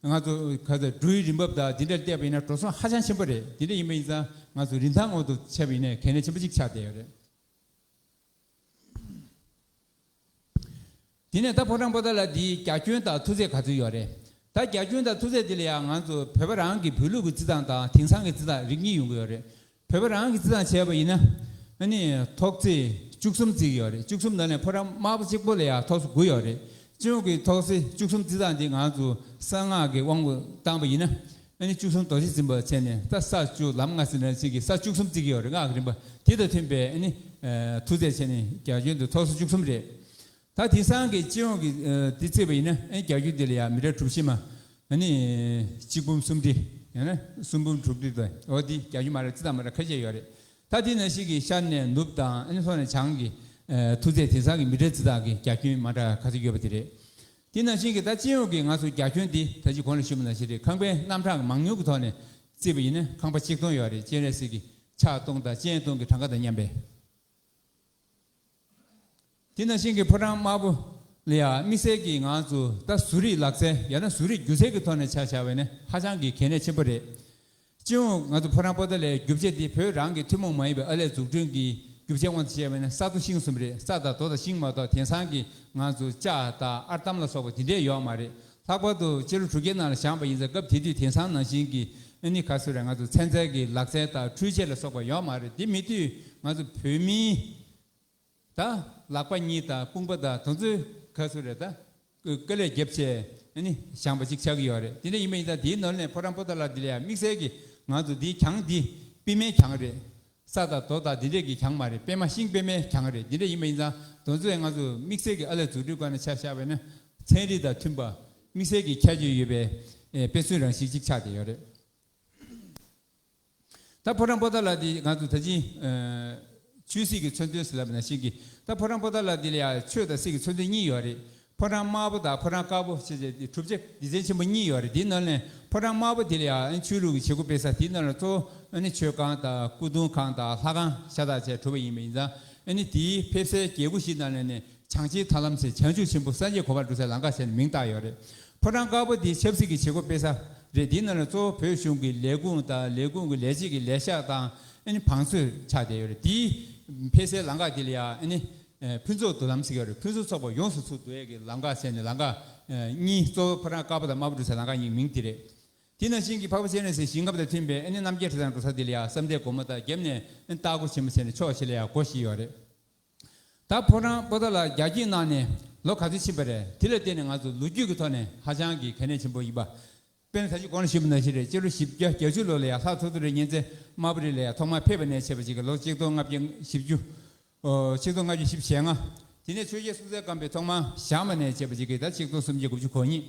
ང་ཚོ་ག་ཚོད་འགྲོ་བའི་རིན་འབབ་དང་དེ་འདྲ་བལྟས་པ་ཡིན་ན་འགྲོ་སོང་ཧ་ཅང་ཆེན་པོ་རེད། དེ་འདྲ་ཡིན་པ་ཡིན་ཙང་ང་ཚོ་རིན་ཐང་ངོ་དུ་ཆ་བ་ཡིན་ནའི་གལ་གནད་ཆེན་པོ་གཅིག་ཆགས་བསྡད་ཡོད་རེད། དེ་ནས་ད་ཕོ་བྲང་པོ་ཏཱ་ལ་འདིའི་རྒྱ་ཁྱོན་དང་མཐོ་ཚད་ག་ཚོད་ཡོད་རེད། ད་རྒྱ་ཁྱོན་དང་མཐོ་ཚད་འདི་ལ་ཡང་ང་ཚོ་བོད་པ་རང་གི་བོད་ལུགས་ཀྱི་རྩི་ཐང་དང་དེང་སང་གི་རྩི་ཐང་རིགས་གཉིས་ཡོང་གི་ཡོད་རེད། བོད་པ་རང་གི་རྩི་ཐང་བྱས་པ་ཡིན་ན། ཨ་ནི་ཐོག་བརྩེགས་བཅུ་གསུམ་བརྩིགས་ཡོད་རེད། བཅུ་གསུམ་ནང་ནས་ཕོ་བྲང་དམར་པོ་གཅིག་པོ་ལ་ཡང་ཐོག་སོ་དགུ་ཡོད་རེད། སྤྱི་ཡོངས་ཀྱི་ཐོག་བརྩེགས་བཅུ་གསུམ་རྩི་ཐང་འདི་ང་ཚོ་གསང་སྔགས་ཀྱི་དབང་པོ་བཏང་པ་ཡིན་ན། ཨ་ནི་བཅུ་གསུམ་རྡོ་རྗེ་འཛིན་པ་བྱས་ནས། ད་ས་བཅུ་ལམ་ལྔ་ཟེར་ན་ཅིག་གི་ས་བཅུ་གསུམ་བརྩིགས་ཀྱི་ཡོད་རེད། སྔགས་ཀྱི་རིམ་པ་དེ་དང་མཐུན་པའི་ཨ་ནི་མཐོ་ཚད་བྱས་ནས་རྒྱ་ཁྱོན་དུ་ཐོག་སོ་བཅུ་གསུམ་རེད། ད་དེང་སང་གི་སྤྱི་ཡོངས་ཀྱི་འདི་བརྩིས་པ་ཡིན་ན། ཨ་ནི་རྒྱ་ཁྱོན་འདི་ལ་ཡང་མི་ཊར་གྲུ་བཞི་མ། ཨ་ནི་གཅིག་འབུམ་སུམ་ཁྲི། ཡང་ན་གསུམ་འབུམ་དྲུག་ཁྲི་དང་། འོ་འདི་རྒྱ་ཁྱོན་མ་རེད། རྩི་ཐང་མ་རེད། ཁ་ཤས་ཡོད་རེད། ད་དེ་ནང་བཞིན་གྱི་ཤར་ནས་ནུབ་དང་། ཨ་ནི་ལྷོ་ནས་བྱང་གི་མཐོ་ཚད་དེང་སང་གི་མི་ཊར་རྩི་ཐང་གི་རྒྱ་ཁྱོན་མ་འདྲ་ག་ཚོད་ཡོད་པ་དེ་རེད། དེ་ནང་བཞིན་གྱི་ད་སྤྱི་ཡོངས་ཀྱི་ང་ཚོ་རྒྱ་ཁྱོན་འདི་ད་ཅི་གོང་ལ་ཞུས་པ་ནང་བཞིན་རེད། ཁང་པའི་རྣམ་གྲངས་མང་ཉུང་གི་ཐོག་ནས་བརྩིས་པ་ཡིན་ན་ཁང་པ་ཆིག་སྟོང་ཡོད་རེད། སྤྱན་རས་གཟིགས་ཀྱི་ཕྱག་སྟོང་དང་སྤྱན་སྟོང་གི་གྲངས་ཀ་དང་མཉམ་པའི། དེ་ནང་བཞིན་གྱི་ཕོ་བྲང་དམར་པོ་ལ་ཡང་དམིགས་བསལ་གྱི་ང་ཚོ་ད་བཟོ་རིག་ལག་རྩལ། ཡང་ན་བཟོ་རིག་སྒྱུ་རྩལ་གྱི་ཐོག་ནས་ཆ་བཞག་པ་ཡིན་ན་ཧ་ཅང་གི་གལ་གནད་ཆེན་པོ་རེད། སྤྱི་ཡོངས་ང་ཚོ་ཕོ་བྲང་པོ་ཏཱ་ལའི་རྒྱུ་ཆ་འདི་བོད་རང་གི་ཐུན་མོང་མ་ཡིན་པའི་ཨར་ལས་འཛུགས་སྐྲུན་གྱི་རྒྱུ་ཆའི་དབང་དུ་བྱས་པ་ཡིན་ན་ས་རྡོ་ཤིང་གསུམ་རེད། ས་དང་རྡོ་དང་ཤིང་མ་གཏོགས་དེང་སང་གི་ང་ཚོ་ལྕགས་དང་ཨར་འདམ་ལ་སོགས་པ་དེ་འདྲས་ཡོད་མ་རེད། ལྷག་པར་དུ་སྤྱི་ལོ་དྲུག་བརྒྱའི་ནང་ལ་བཞེངས་པ་ཡིན་ཙང་། སྐབས་དེ་དུས་དེང་སང་ནང་བཞིན་གྱི་ཨ་ནི་ག་ཚོད་རེད། ང་ཚོ་ཚན་རྩལ་གྱི་ལག་རྩལ་དང་འཕྲུལ་ཆས་ལ་སོགས་པ་ཡོད་མ་རེད། དེ་མེད་དུས་ང་ཚོ་བོད་མིའི་ད་ལག་པ་གཉིས་དང་དཔུང་པ་དང་དེ་ཚོའི་ག་ཚོད་རེད། ད་དཀའ་ལས་བརྒྱབ་བྱས་ཨ་ནི་བཞེངས་པ་ཅིག་ཆགས་ཀྱི་ཡོད་རེད། དེ་འདྲ་ཡིན་པ་ཡིན་ཙང་དེའི་ནང་ནས་ཕོ་བྲང་པོ་ཏཱ་ལ་འདི་ལ་ཡང་དམིགས་བསལ་གྱི་ང་ཚོ་འདིའི་གྱང་འདི་པད་མའི་གྱང་རེད། ས་དང་རྡོ་དང་འདི་འདྲས་ཀྱི་གྱང་མ་རེད། པད་མ་ཤིང་པད་མའི་གྱང་རེད། འདི་འདྲ་ཡིན་པ་ཡིན་ཙང་དེ་ཚོས་ང་ཚོ་དམིགས་བསལ་གྱི་ཨར་ལས་འཛུགས་སྐྲུན་སྒང་ནས་ཆ་བཞག་པ་ཡིན་ན་ཚན་རིག་དང་མཐུན་པ། དམིགས་བསལ་གྱི་ཁྱད་ཆོས་ཡོད་པའི་ཨེ་དཔེ་མཚོན་རང་བཞིན་ཅིག་ཆགས་བསྡད་ཡོད་རེད། ད་ཕོ་བྲང་པོ་ཏཱ་ལ་འདི་ང་ཚོ་ད་ཅི་ཨ་ཆོས་སྲིད་ཀྱི་མཚོན་དོན་ཟེར་ལབ་ནང་བཞིན་གྱི། ད་ཕོ་བྲང་པོ་ཏཱ་ལ་འདི་ལ་ཡང་ཆོས་དང་སྲིད་ཀྱི་མཚོན་དོན་གཉིས་ཡོད་རེད། ཕོ་བྲང་དམར་པོ་དང་ཕོ་བྲང་དཀར་པོ་ཞེས་བྱས་ཏེ་གྲུབ་ཆ་སྡེ་ཚན་ཆེན་པོ་གཉིས་ཡོད་རེད། དེའི་ནང་ནས་ཕོ་བྲང་དམར་པོ་དེ་ལ་ཡང་ཆོས་ལུགས་ཀྱི་བྱེད་སྒོ་སྤེལ་ས། དེའི་ནང་ལ་གཙོ་བོ་ཨ་ནི་མཆོད་ཁང་དང་སྐུ་གདུང་ཁང་དང་ལྷ་ཁང་ཤ་སྟག་བཅས་གྲུབ་པ་ཡིན་པ་ཡིན་ཙང་། ཨ་ནི་དེའི་ཕེབས་སའི་རྒྱལ་སྒོ་བཞི་ནང་ནས་ནི་བྱང་ཆེན་ཐར་ལམ་ཟེར། བྱང་ཆུབ་ཆེན་པོ་སངས་རྒྱས་གོ་འཕང་འགྲོ་སའི་ལམ་ཁ་ཟེར་ནས་མིང་བཏགས་ཡོད་རེད། ཕོ་བྲང་དཀར་པོ་འདི་ཆབ་སྲིད་ཀྱི་བྱེད་སྒོ་སྤེལ་ས་རེད། འདིའི་ནང་ལ་གཙོ་བོ་བོད་གཞུང་གི་ལས་ཁུངས་དང་ལས་ཁུངས་ཀྱི་ལས་བྱེད་ཀྱི་ལས་ཤག་དང་ཨ་ནི་བང་མཛོད་ཆགས་བསྡད་ཡོད་རེད། དེའི་ཕེབས་སའི་ལམ་ཁ་འདི་ལ་ཡང་ཨ་ནི་ཕུན་ཚོགས་མདུན་ལམ་ཟེར་གྱི་ཡོད་རེད། ཕུན་སུམ་ཚོགས་པ་ཡོངས་སུ་ཚུད་འགྲོ་ཡས་ཀྱི་ལམ་ཁ་ཟེར་ནས་ལམ་ཁ་ གཉིས། གཙོ་བོ་ཕོ་བྲང་དཀར་པོ་དང་དམར་པོ་འདྲ་ས་ལམ་ཁ་གཉིས་མིང་དེ་རེད། དེ་ནང་བཞིན་གྱི་འཕགས་པ་སྤྱན་རས་གཟིགས་ཞིང་ཁམས་དང་མཐུན་པའི་ཨ་ནི་རྣམ་རྒྱལ་ཁྲི་བཟང་འགྲོ་ས་དེ་ལ་ཡང་བསམ་གཏན་སྒོ་མོ་དང་རྒྱབ་ནས་ཨ་ནི་སྟག་སྒོ་ཆེན་མོ་ཟེར་ནས་ཕྱོགས་བཞི་ལ་ཡང་སྒོ་བཞི་ཡོད་རེད། ད་ཕོ་བྲང་པོ་ཏཱ་ལ་རྒྱ་བསྐྱེད་གནང་ནས་ལོ་ག་ཚོད་ཕྱིན་པ་རེད། དེ་ལ་བརྟེན་ནས་ང་ཚོ་ལོ་རྒྱུས་ཀྱི་ཐོག་ནས་ཧ་ཅང་གི་གལ་གནད་ཆེན་པོ་ཡིན་པ། དཔེར་ན་ད་ཅི་གོང་ལ་ཞུས་པ་ནང་བཞིན་རེད། སྤྱི་ལོ་བཞི་བརྒྱ་བརྒྱད་ཅུ་ལོ་ལ་ཡང་ལྷ་ཐོ་ཐོ་རི་གཉན་བཙན་དམར་པོ་རི་ལ་ཡང་ཐོག་མར་ཕེབས་པ་ནས་བྱས་པ་ཅིག་གི་ལོ་ཆིག་སྟོང་ལྔ་བརྒྱ་བཞི་བཅུ། ཨོ། ཆིག་སྟོང་ལྔ་བརྒྱ་བཞི་བཅུ་ཞེ་ལྔ། དེ་ནས་ཆོས་རྒྱལ་སྲོང་བཙན་སྒམ་པོས་ཐོག་མར་བཞེངས་པ་ནས་བྱས་པ་ཅིག་གི་ད་ཆིག་སྟོང་སུམ་བརྒྱ་དགུ་བཅུ་གོ་གཉིས།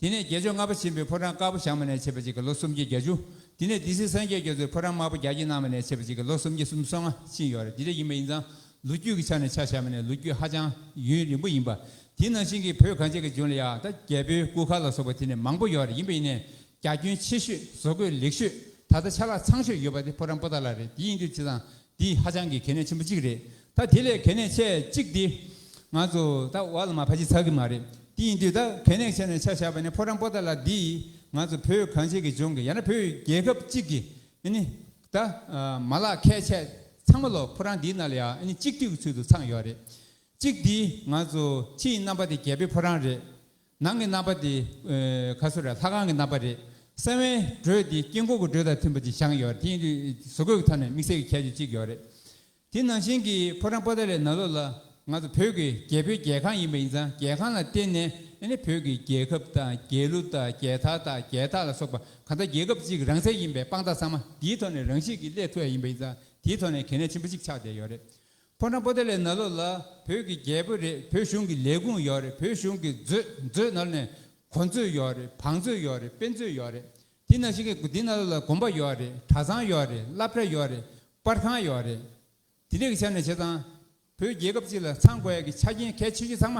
དེ་ནས་རྒྱལ་མཆོག་ལྔ་པ་ཆེན་པོས་ཕོ་བྲང་དཀར་པོ་བཞེངས་པ་ནས་བྱས་པ་ཅིག་གི་ལོ་སུམ་བརྒྱ་བརྒྱད་ཅུ། དེ་ནས་སྡེ་སྲིད་སངས་རྒྱས་རྒྱ་མཚོས་ཕོ་བྲང་དམར་པོ་རྒྱ་བསྐྱེད་གནང་བ་ནས་བྱས་པ་ཅིག་གི་ལོ་སུམ་བརྒྱ་སུམ་ཅུ་སོ་ལྔ་ཕྱིན་ཡོད་རེད། དེ་འདྲ་ཡིན་པ་ཡིན་ཙང་ལོ་རྒྱུས་ཀྱི་ཆ་ནས་ཆ་བཞག་པ་ནས་ལོ་རྒྱུས་ཧ་ཅང་ཡུན་རིང་པོ་ཡིན་པ། དེ་ནང་བཞིན་གྱི་བོད་གངས་ཅན་གྱི་ལྗོངས་ལ་ཡང་ད་རྒྱལ་པོའི་སྐུ་མཁར་ལ་སོགས་པ་དེ་ནས་མང་པོ་ཡོད་རེད། ཡིན་པ་ཡིན་ནའི་རྒྱ་ཁྱོན་ཆེ་ཤོས་བཟོ་བཀོད་ལེགས་ཤོས་ད་ལྟ་ཆ་ལག་ཚང་ཤོས་ཡོད་པ་དེ་ཕོ་བྲང་པོ་ཏཱ་ལ་རེད། དེ་ཡིན་དུས་བྱས་ཙང་འདི་ཧ་ཅང་གི་གལ་གནད་ཆེན་པོ་གཅིག་རེད། ད་དེ་ལས་གལ་གནད་ཆེ་གཅིག་འདི་ང་ཚོ་ད་འོག་ལ་མར་ཕར་ཕྱིན་ཚར་གི་མ་རེད། དེ་ཡིན་དུས་ད་གལ་གནད་ཆེ་ནས་ཆ་བཞག་པ་ནི་ཕོ་བྲང་པོ་ཏཱ་ལ་འདི་ང་ཚོ་བོད་གངས་ཅན་གྱི་ལྗོངས་ཀྱི་ཡང་ན་བོད་རྒྱལ་ཁབ་གཅིག་གི་ཨ་ནི་ད་མ་ལག་ཁལ་ཆས་ཚང་མ་ལོ་ཕོ་བྲང་འདིའི་ནང་ལ་ཡང་ཨ་ནི་གཅིག་སྡུད་ཀྱི་ཚུལ་དུ་ཚང་ཡོད་རེད། གཅིག་འདི་ང་ཚོ་ཕྱི་ཡི་རྣམ་པ་དེ་རྒྱལ་པོའི་ཕོ་བྲང་རེད། ནང་གི་རྣམ་པ་དེ་ཨེ་ཁ་སོ་རེད། ལྷ་ཁང་གི་རྣམ་པ་རེད། གསང་བའི་འགྲོས་དེ་དཀྱིལ་འཁོར་གྱི་འགྲོས་དང་མཐུན་པ་ཅིག་བཞེངས་ཡོད་རེད། དེ་ཡིན་དུས་བཟོ་བཀོད་ཀྱི་ཐོག་ནས་དམིགས་བསལ་གྱི་ཁྱད་ཆོས་གཅིག་ཡོད་རེད། དེ་ནང་བཞིན་གྱི་ཕོ་བྲང་པོ་ཏཱ་ལའི་ནང་ལོགས་ལ་ང་ཚོ་བོད་ཀྱི་རྒྱལ་པོའི་རྒྱལ་ཁང་ཡིན་པ་ཡིན་ཙང་རྒྱལ་ཁང་ལ་བརྟེན་ནས་ཨ་ནི་བོད་ཀྱི་རྒྱལ་ཁབ་དང་རྒྱལ་གླུ་དང་རྒྱལ་དར་དང་རྒྱལ་རྟགས་ལ་སོགས་པ་གང་ལྟར་རྒྱལ་ཁབ་ཅིག་གི་རང་བཙན་ཡིན་པའི་དཔང་རྟགས་ཚང་མ་དེའི་ཐོག་ནས་རང་བཞིན་གྱིས་སླེབས་ཐུབ་ཡ་ཡིན་པ་ཡིན་ཙང་དེའི་ཐོག་ནས་གལ་གནད་ཆེན་པོ་གཅིག་ཆགས་བསྡད་ཡོད་རེད། ཕོ་བྲང་པོ་ཏཱ་ལའི་ནང་ལོགས་ལ་བོད་ཀྱི་རྒྱལ་པོ་རེད། བོད་གཞུང་གི་ལས་ཁུངས་ཡོད་རེད། བོད་གཞུང་གི་མཛོད་མཛོད་ནང་ནས་གོ་མཛོད་ཡོད་རེད། བང་མཛོད་ཡོད་རེད། དཔེ་མཛོད་ཡོད་རེད། དེ་ནང་བཞིན་གྱི་འདི་ནང་ལོགས་ལ་དགོན་པ་ཡོད་རེད། གྲྭ་ཚང་ཡོད་རེད། སློབ་གྲྭ་ཡོད་རེད། པར་ཁང་ཡོད་རེད། དེ་འདྲ་གི་ཆ་ནས་བྱས་ཙང་བོད་རྒྱལ་ཁབ་ཅིག་ལ་ཚང་དགོས་ཡ་གི་ཆ་རྐྱེན་གལ་ཆེ་ཤོས་ཚང་མ་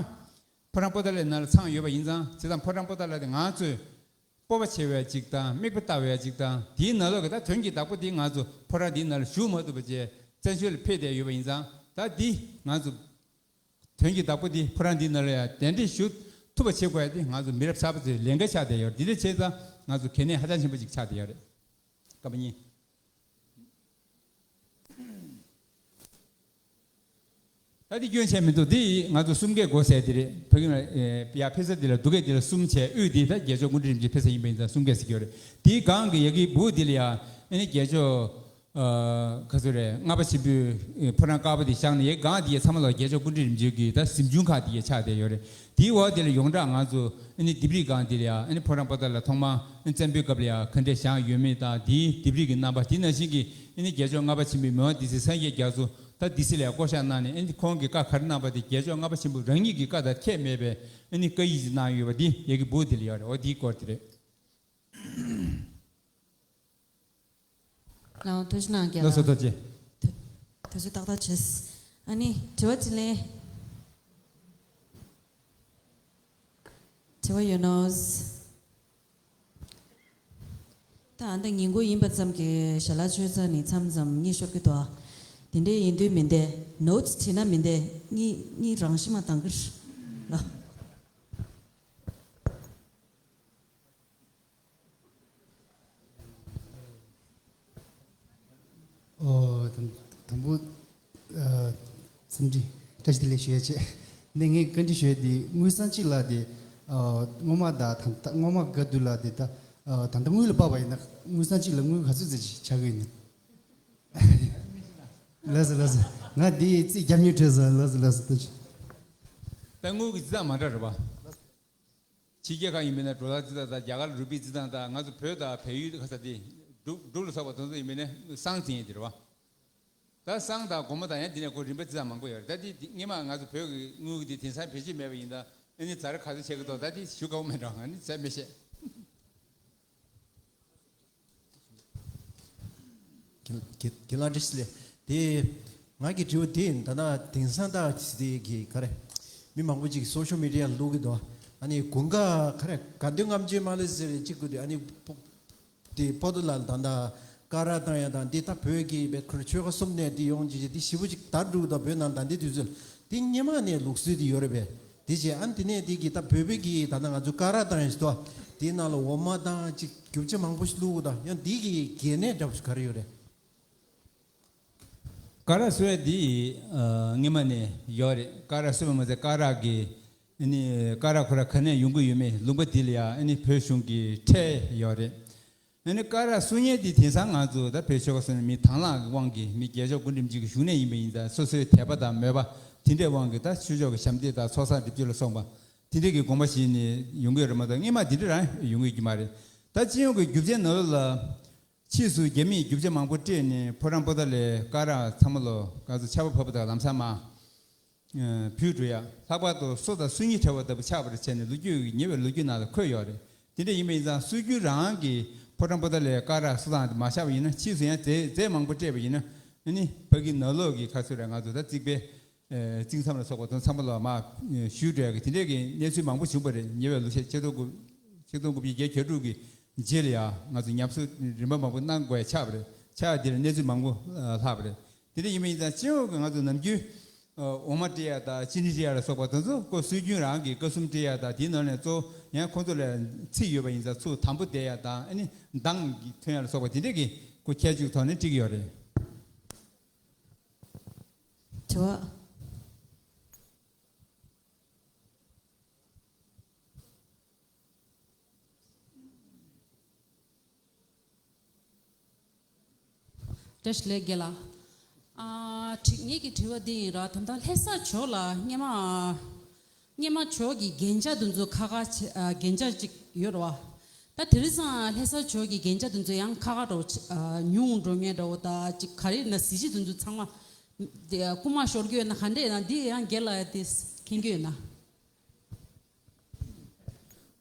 ཕོ་བྲང་པོ་ཏཱ་ལའི་ནང་ལ་ཚང་ཡོད་པ་ཡིན་ཙང་། བྱས་ཙང་ཕོ་བྲང་པོ་ཏཱ་ལ་དེ་ང་ཚོས་སྤོབས་པ་ཆེ་བའི་ཅིག་དང་། མིག་དཔེ་ལྟ་བའི་ཅིག་དང་། དེའི་ནང་ལོགས་ཀྱི་ད་དོན་གྱི་བདག་པོ་དེ་ང་ཚོ་ཕོ་བྲང་འདིའི་ནང་ལ་བཞུགས་མ་ཐུབ་པ་བྱས་བཙན་བྱོལ་ལ་ཕེབས་བསྡད་ཡོད་པ་ཡིན་ཙང་། ད་འདི་ང་ཚོ་དོན་གྱི་བདག་པོ་འདི་ཕོ་བྲང་འདིའི་ནང་ལ་ཡང་གདན་འདྲེན་ཞུ་ཐུབ་པ་བྱེད་དགོས་ཡ་དེ་ང་ཚོ་མི་རབས་གསར་པ་ཚོའི་ལས་འགན་ཆགས་བསྡད་ཡོད་རེད། འདི་འདྲ་བྱས་ཙང་ང་ཚོ་གལ་གནད་ཧ་ཅང་ཆེན་པོ་ཅིག་ཆགས་བསྡད་ཡོད་རེད། སྐབས་གཉིས། ད་འདི་སྐྱོན་ཆེ་མི་འདུག་འདི་ང་ཚོ་གསུམ་ཀའི་སྒོ་ཟེར་དེ་རེད། ཕ་གི་ལ་ཡ་ཕེབས་ས་འདི་ལ་འདུ་ཁའི་འདི་ལ་གསུམ་བྱས། དབུས་འདི་ད་རྒྱལ་མཆོག་སྐུ་ཕྲེང་རིམ་བྱོན་ཕེབས་ས་ཡིན་པ་ཡིན་ཙང་གསུམ་ཀའི་ཟེར་གྱི་ཡོད་རེད། དེའི་སྒང་གི་ཡ་གི་སྦུག་འདི་ལ་ཡ་ཨ་ནི་རྒྱལ་མཆོག་ཨ་ག་ཚོད་རེད། ལྔ་པ་ཆེན་པོའི་ཨ་ཕོ་བྲང་དཀར་པོ་འདི་བཞེངས་ནས། ཡ་གི་སྒང་འདི་ཡ་ཚང་མ་ལ་རྒྱལ་མཆོག་སྐུ་ཕྲེང་རིམ་བྱོན་གྱི་ད་གཟིམ་ཆུང་ཁག་འདི་ཡ་ཆགས་བསྡད་ཡོད་རེད། དེའི་འོག་དེ་ལ་ཡོངས་གྲགས་ང་ཚོ་ཨ་ནི་ལྡེབས་རིས་སྒང་དེ་ལ་ཡང་ཨ་ནི་ཕོ་བྲང་པོ་ཏཱ་ལ་ཐོག་མར་ཨ་ནི་བཙན་པོའི་སྐབས་ལ་ཡང་ག་འདྲས་བཞེངས་ཡོད་མེད་དང་། དེའི་ལྡེབས་རིས་ཀྱི་རྣམ་པ། དེ་ནང་བཞིན་གྱི་ཨ་ནི་རྒྱལ་མཆོག་ལྔ་པ་ཆེན་པོས་མི་དབང་སྡེ་སྲིད་སངས་རྒྱས་རྒྱ་མཚོ་ད་སྡེ་སྲིད་ལ་ཡང་བསྐོ་བཞག་གནང་ནས། ཨ་ནི་ཁོང་གིས་བཀའ་ག་རེ་གནང་པ་དེ་རྒྱལ་མཆོག་ལྔ་པ་ཆེན་པོ་རང་ཉིད་ཀྱི་བཀའ་དང་ཁྱད་མེད་པའི་ཨ་ནི་བཀའ་ཡིག་ཅིག་གནང་ཡོད་པ་འདི་ཡ་གི་སྦུག་དེ་ལ་ཡོད་རེད། འོ་དེའི་སྐོར་དེ་རེད། ལགས་འོང་། ཐུགས་རྗེ་གནང་རྒན་ལགས། ལགས་སོ། ཐུགས་རྗེ། ཐུགས་རྗེ་ཏག་ཏག་བྱས། ཨ་ནི་དྲི་བ་དྲིས་ལན། དྲི་བ་ཡོད་ན། ད་ཨ་ད་ཉིན་གུང་ཡིན་པ་ཙམ་གྱིས་ཞལ་ལག་མཆོད་ཚར་ནས་མཚམས་མཚམས་གཉིད་ཤོར་གྱི་འདུག་ཨ། དེ་འདྲས་ཡིན་དུས་མིན་ཏེ། ནོ་ཊི་བྲིས་ན་མིན་ཏེ། གཉིད་གཉིད་རང་ཤི་མ་བཏང་གི་རེད་ལ། ཨོ། དང་དང་པོ། ཨ། འཚམས་འདྲི་བཀྲ་ཤིས་བདེ་ལེགས་ཞུ་ཡ་བྱས། ནས་ངས་བཀའ་འདྲི་ཞུ་ཡ་དེ། དངུལ་སྲང་གཅིག་ལ་དེ། ཨ། སྔོན་མ་དང་ད་ལྟ། སྔོན་མ་ག་དུས་ལ་དེ། ད། ཨ། ད་ལྟ་དངུལ་ལ་དཔག་པ་ཡིན་ན་དངུལ་སྲང་གཅིག་ལ་དངུལ་ག་ཚོད་ཙམ་ཞིག་ཆགས་ཀྱི་ཡིན་ན། ལགས་སོ། ལགས་སོ། ང་དེ་རྩིས་རྒྱབ་མྱོང་བྲལ་སོང་། ལགས་སོ། ལགས་སོ། ཐུགས་རྗེ་ཆེ། ད་དངུལ་གྱི་རྩིས་སྟངས་མ་འདྲ་རེད་པ། ཕྱི་རྒྱལ་ཁག་ཡིན་པས་ན་ཌོ་ལར་རྩིས་སྟངས་དང་། རྒྱ་གར་རུ་པི་རྩིས་སྟངས་དང་། ང་ཚོ་བོད་དང་བལ་ཡུལ་ག་ས་དེ་འབྲུག་འབྲུག་ལ་སོགས་པ་དེ་ཚོ་ཡིན་པས་ན་སྲང་རྩིས་ཡིན་དེ་རེད་པ། ད་སྲང་དང་སྒོར་མོ་དང་ཡང་དེ་ནས་ཁོ་རིན་པ་རྩིས་སྟངས་མང་པོ་ཡོད་རེད། ད་དེ་སྔོན་མ་ང་ཚོ་བོད་ཀྱི་དངུལ་གྱི་དེ་དེང་སང་བེད་སྤྱོད་མེད་པ་ཡིན་ད། ཨ་ནི་ཛ་དྲག་ག་ཚོད་ཆགས་ཀྱི་འདུག་ད་དེ་ཞུ་དགའ་པོ་མེད་འགྲོ། ང་ནི་ཟ་མི་ཤེས། དགེ་དགེ་དགེ་ལགས་བཀྲ་ཤིས་བདེ་ལེགས། དེ་ང་གི་དྲི་བ་དེ་ད་ལྟ་དེང་སང་ད་དེ་གི་ག་རེ། མི་མང་པོ་ཅིག་སོ་ཤལ་མི་ཌི་ཡ་ལ་བླུག་གི་འདུག་ཨ་ནི་དགུན་ཁ་ག་རེ། དགའ་སྟོན་ལྔ་མཆོད་མ་ལ་ཟེར་གཅིག་དགོས་དུས། ཨ་ནི་པོ་དེ་པོ་ཏཱ་ལ་ད་ལྟ་ཀ་ར་བཏང་ཡ་དང་། འདི་ད་བོད་ཀྱི་བེད་ཁུར་ཆོལ་ཁ་གསུམ་ནས་འདི་ཡོང་ཅིག་ཅིག་འདི་ཞེ་པོ་ཅིག་དར་འགྲོ་གི་འདུག་བོད་ནང་ད་འདི་དུས་ཚོད་འདི་སྔོན་མ་ནས་ལུགས་སྲོལ་འདི་ཡོད་རེད་པས། དེ་བྱས་ཨ་ནི་དེ་ནས་དེ་གི་ད་བོད་པའི་གི་ད་ལྟ་ང་ཚོ་ཀ་ར་བཏང་ཡ་ཞིག་འདུག་དེའི་ནང་ལ་འོ་མ་དང་ཅིག་རྒྱུ་ཆ་མང་པོ་ཞིག་བླུག་གི་འདུག་ཡང་འདི་གི་གལ་གནད་འདྲ་པོ་ཞིག་ག་རེ་ཡོད་རེད། ཀ་ར་བཟོ་ཡ་འདི་ཨ་སྔོན་མ་ནས་ཡོད་རེད། ཀ་ར་བཟོ་བ་མ་ཟད་ཀ་ར་གི་ ཨ་ནི་ཀ་ར་ཁོ་ར་ག་ནས་ཡོང་གི་ཡོད་མེད་ལུང་པ་འདི་ལ་ཡ་ཨ་ནི་བོད་གཞུང་གིས་ཁྲལ་ཡོད་རེད། ཨ་ནི་ཀ་ར་བསུ་མཁན་འདི་དེང་སང་ང་ཚོ་ད་བོད་ཆོལ་ཁ་གསུམ་ནས་མི་དང་བླངས་ཀྱི་དབང་གིས་མི་རྒས་ཤོས་སྐུ་མགྲོན་གཅིག་གི་བཞུགས་གནས་ཡིན་པ་ཡིན་ཙང་སོ་སོའི་དད་པ་དང་མོས་པ་དེ་འདྲའི་དབང་གིས་ད་ཆོས་ཕྱོགས་ཀྱི་ཞབས་འདེགས་དང་ཚོགས་བསགས་སྒྲིབ་སྦྱོང་ལ་སོགས་པ་དེ་འདྲའི་གི་དགོངས་པ་བཞེས་ནས་ཡོང་གི་ཡོད་རེད་མ་གཏོགས་སྔོན་མ་དེ་འདྲ་རང་ཡོང་གི་ཡོད་ཀྱི་མ་རེད། ད་སྤྱི་ཡོངས་ཀྱི་རྒྱུ་ཆའི་ནང་ལོགས་ལ། ཕྱིས་སུ་རྒྱ་མིས་རྒྱུ་ཆ་མང་པོ་སྤྲད་ནས་ཕོ་བྲང་པོ་ཏཱ་ལའི་ཀ་ར་ཚང་མ་ལོ་ག་ཚོད་ཆར་པ་བབས་པ་དང་ལམ་སང་མར་ཨ་བུད་འགྲོ་ཡ། ལྷག་པར་དུ་སོ་དང་སོན་རྒྱུའི་ཕྲེང་བ་ལྟ་བུ་ཆགས་པར་བྱས་ནས་ལོ་རྒྱུས་ཉེ་བའི་ལོ་རྒྱུས་ནང་ལ་འཁོད་ཡོད་རེད། དེ་འདྲ་ཡིན་པ་ཡིན་ཙང་སྲོལ་རྒྱུན་རང་གི་ཕོ་བྲང་པོ་ཏཱ་ལའི་ཀ་ར་བསུ་སྟངས་དེ་མ་ཆགས་པ་ཡིན་ན། ཕྱིས་སུ་ཡང་རྫས་རྫས་མང་པོ་སྤྲད་པ་ཡིན་ན་ཨ་ནི་ཕ་གི་ནང་ལོགས་ཀྱི་ཁ་སོ་ར་ང་ཚོ་ད་རྩིག་པའི་ཨེ་གཙིགས་མཚམས་ལ་སོགས་པ་དང་ཚང་མ་ལ་མར་ཞུ་འགྲོ་ཡ་གི་དེ་འདྲའི་གི་གནས་ཚུལ་མང་པོ་བྱུང་བ་རེད། ཉེ་བའི་ལོ་ཤས་ཆིག་སྟོང་དགུ་ཆིག་སྟོང་དགུ་བརྒྱ་བརྒྱད་ཅུ་གྱ་དྲུག་གི་རྗེས་ལ་ཡ་ང་ཚོ་ཉམས་གསོ་རིམ་པ་མང་པོ་གནང་དགོས་ཡ་ཆགས་པ་རེད། ཆགས་ཡ་དེ་ལ་གནས་ཚུལ་མང་པོ་ལྷག་པ་རེད། དེ་འདྲ་ཡིན་པ་ཡིན་ཙང་སྤྱི་ཡོངས་ཀྱི་ང་ཚོ་ནམ་རྒྱུན་འོ་མ་སྤྲད་ཡ་དང་ཅི་ནི་སྤྲད་ཡ་ལ་སོགས་པ་དེ་ཚོ་ཁོ་སྲོལ་རྒྱུན་རང་གི་ཀ་གསུམ་སྤྲད་ཡ་དང་དེའི་ནང་ནས་གཙོ་བོ་ཡང་ཁོང་ཚོ་ལ་ཚིག་ཡོད་པ་ཡིན་ཙང་ཚུར་དམ་པོ་བསྡད་ཡ་དང་ཨ་ནི་མདངས་ཐོན་ཡ་ལ་སོགས་པ་དེ་འདྲའི་གི་ཁོ་ཁྱད་ཆོས་ཐོག་ནས་སྤྲད་ཀྱི་ཡོད་རེད། དྲི་བ། བཀྲ་ཤིས་བདེ་ལེགས་རྒན་ལགས། ཨ་དྲི་ངེད་ཀྱི་དྲི་བ་འདི་ཡིན་ར། ད་ལྟ་ལྷ་ས་ཇོ་ལ་སྔས་མ་སྔས་མ་ཇོ་གི་རྒྱན་ཆ་དེ་ཚོ་ཁ་ཁ་བྱེད་ཨ་རྒྱན་ཆ་ཅིག་ཡོད་ར་བ། ད་དེ་རིང་སང་ལྷ་ས་ཇོ་གི་རྒྱན་ཆ་དེ་ཚོ་ཡང་ཁ་ཁ་འགྲོ་ཨ་ཉུང་འགྲོ་ངེས་འདྲ་བོ་ད་ཅིག་ག་རེ་ན་གཟི་བརྗིད་དེ་ཚོ་ཚང་མ་དེ་རྐུ་མ་ཤོར་གྱི་ཡོད་ན་ག་འདྲས་ཡོད་ན། འདི་ཡང་རྒན་ལགས་དེ་མཁྱེན་གྱི་ཡོད་ན།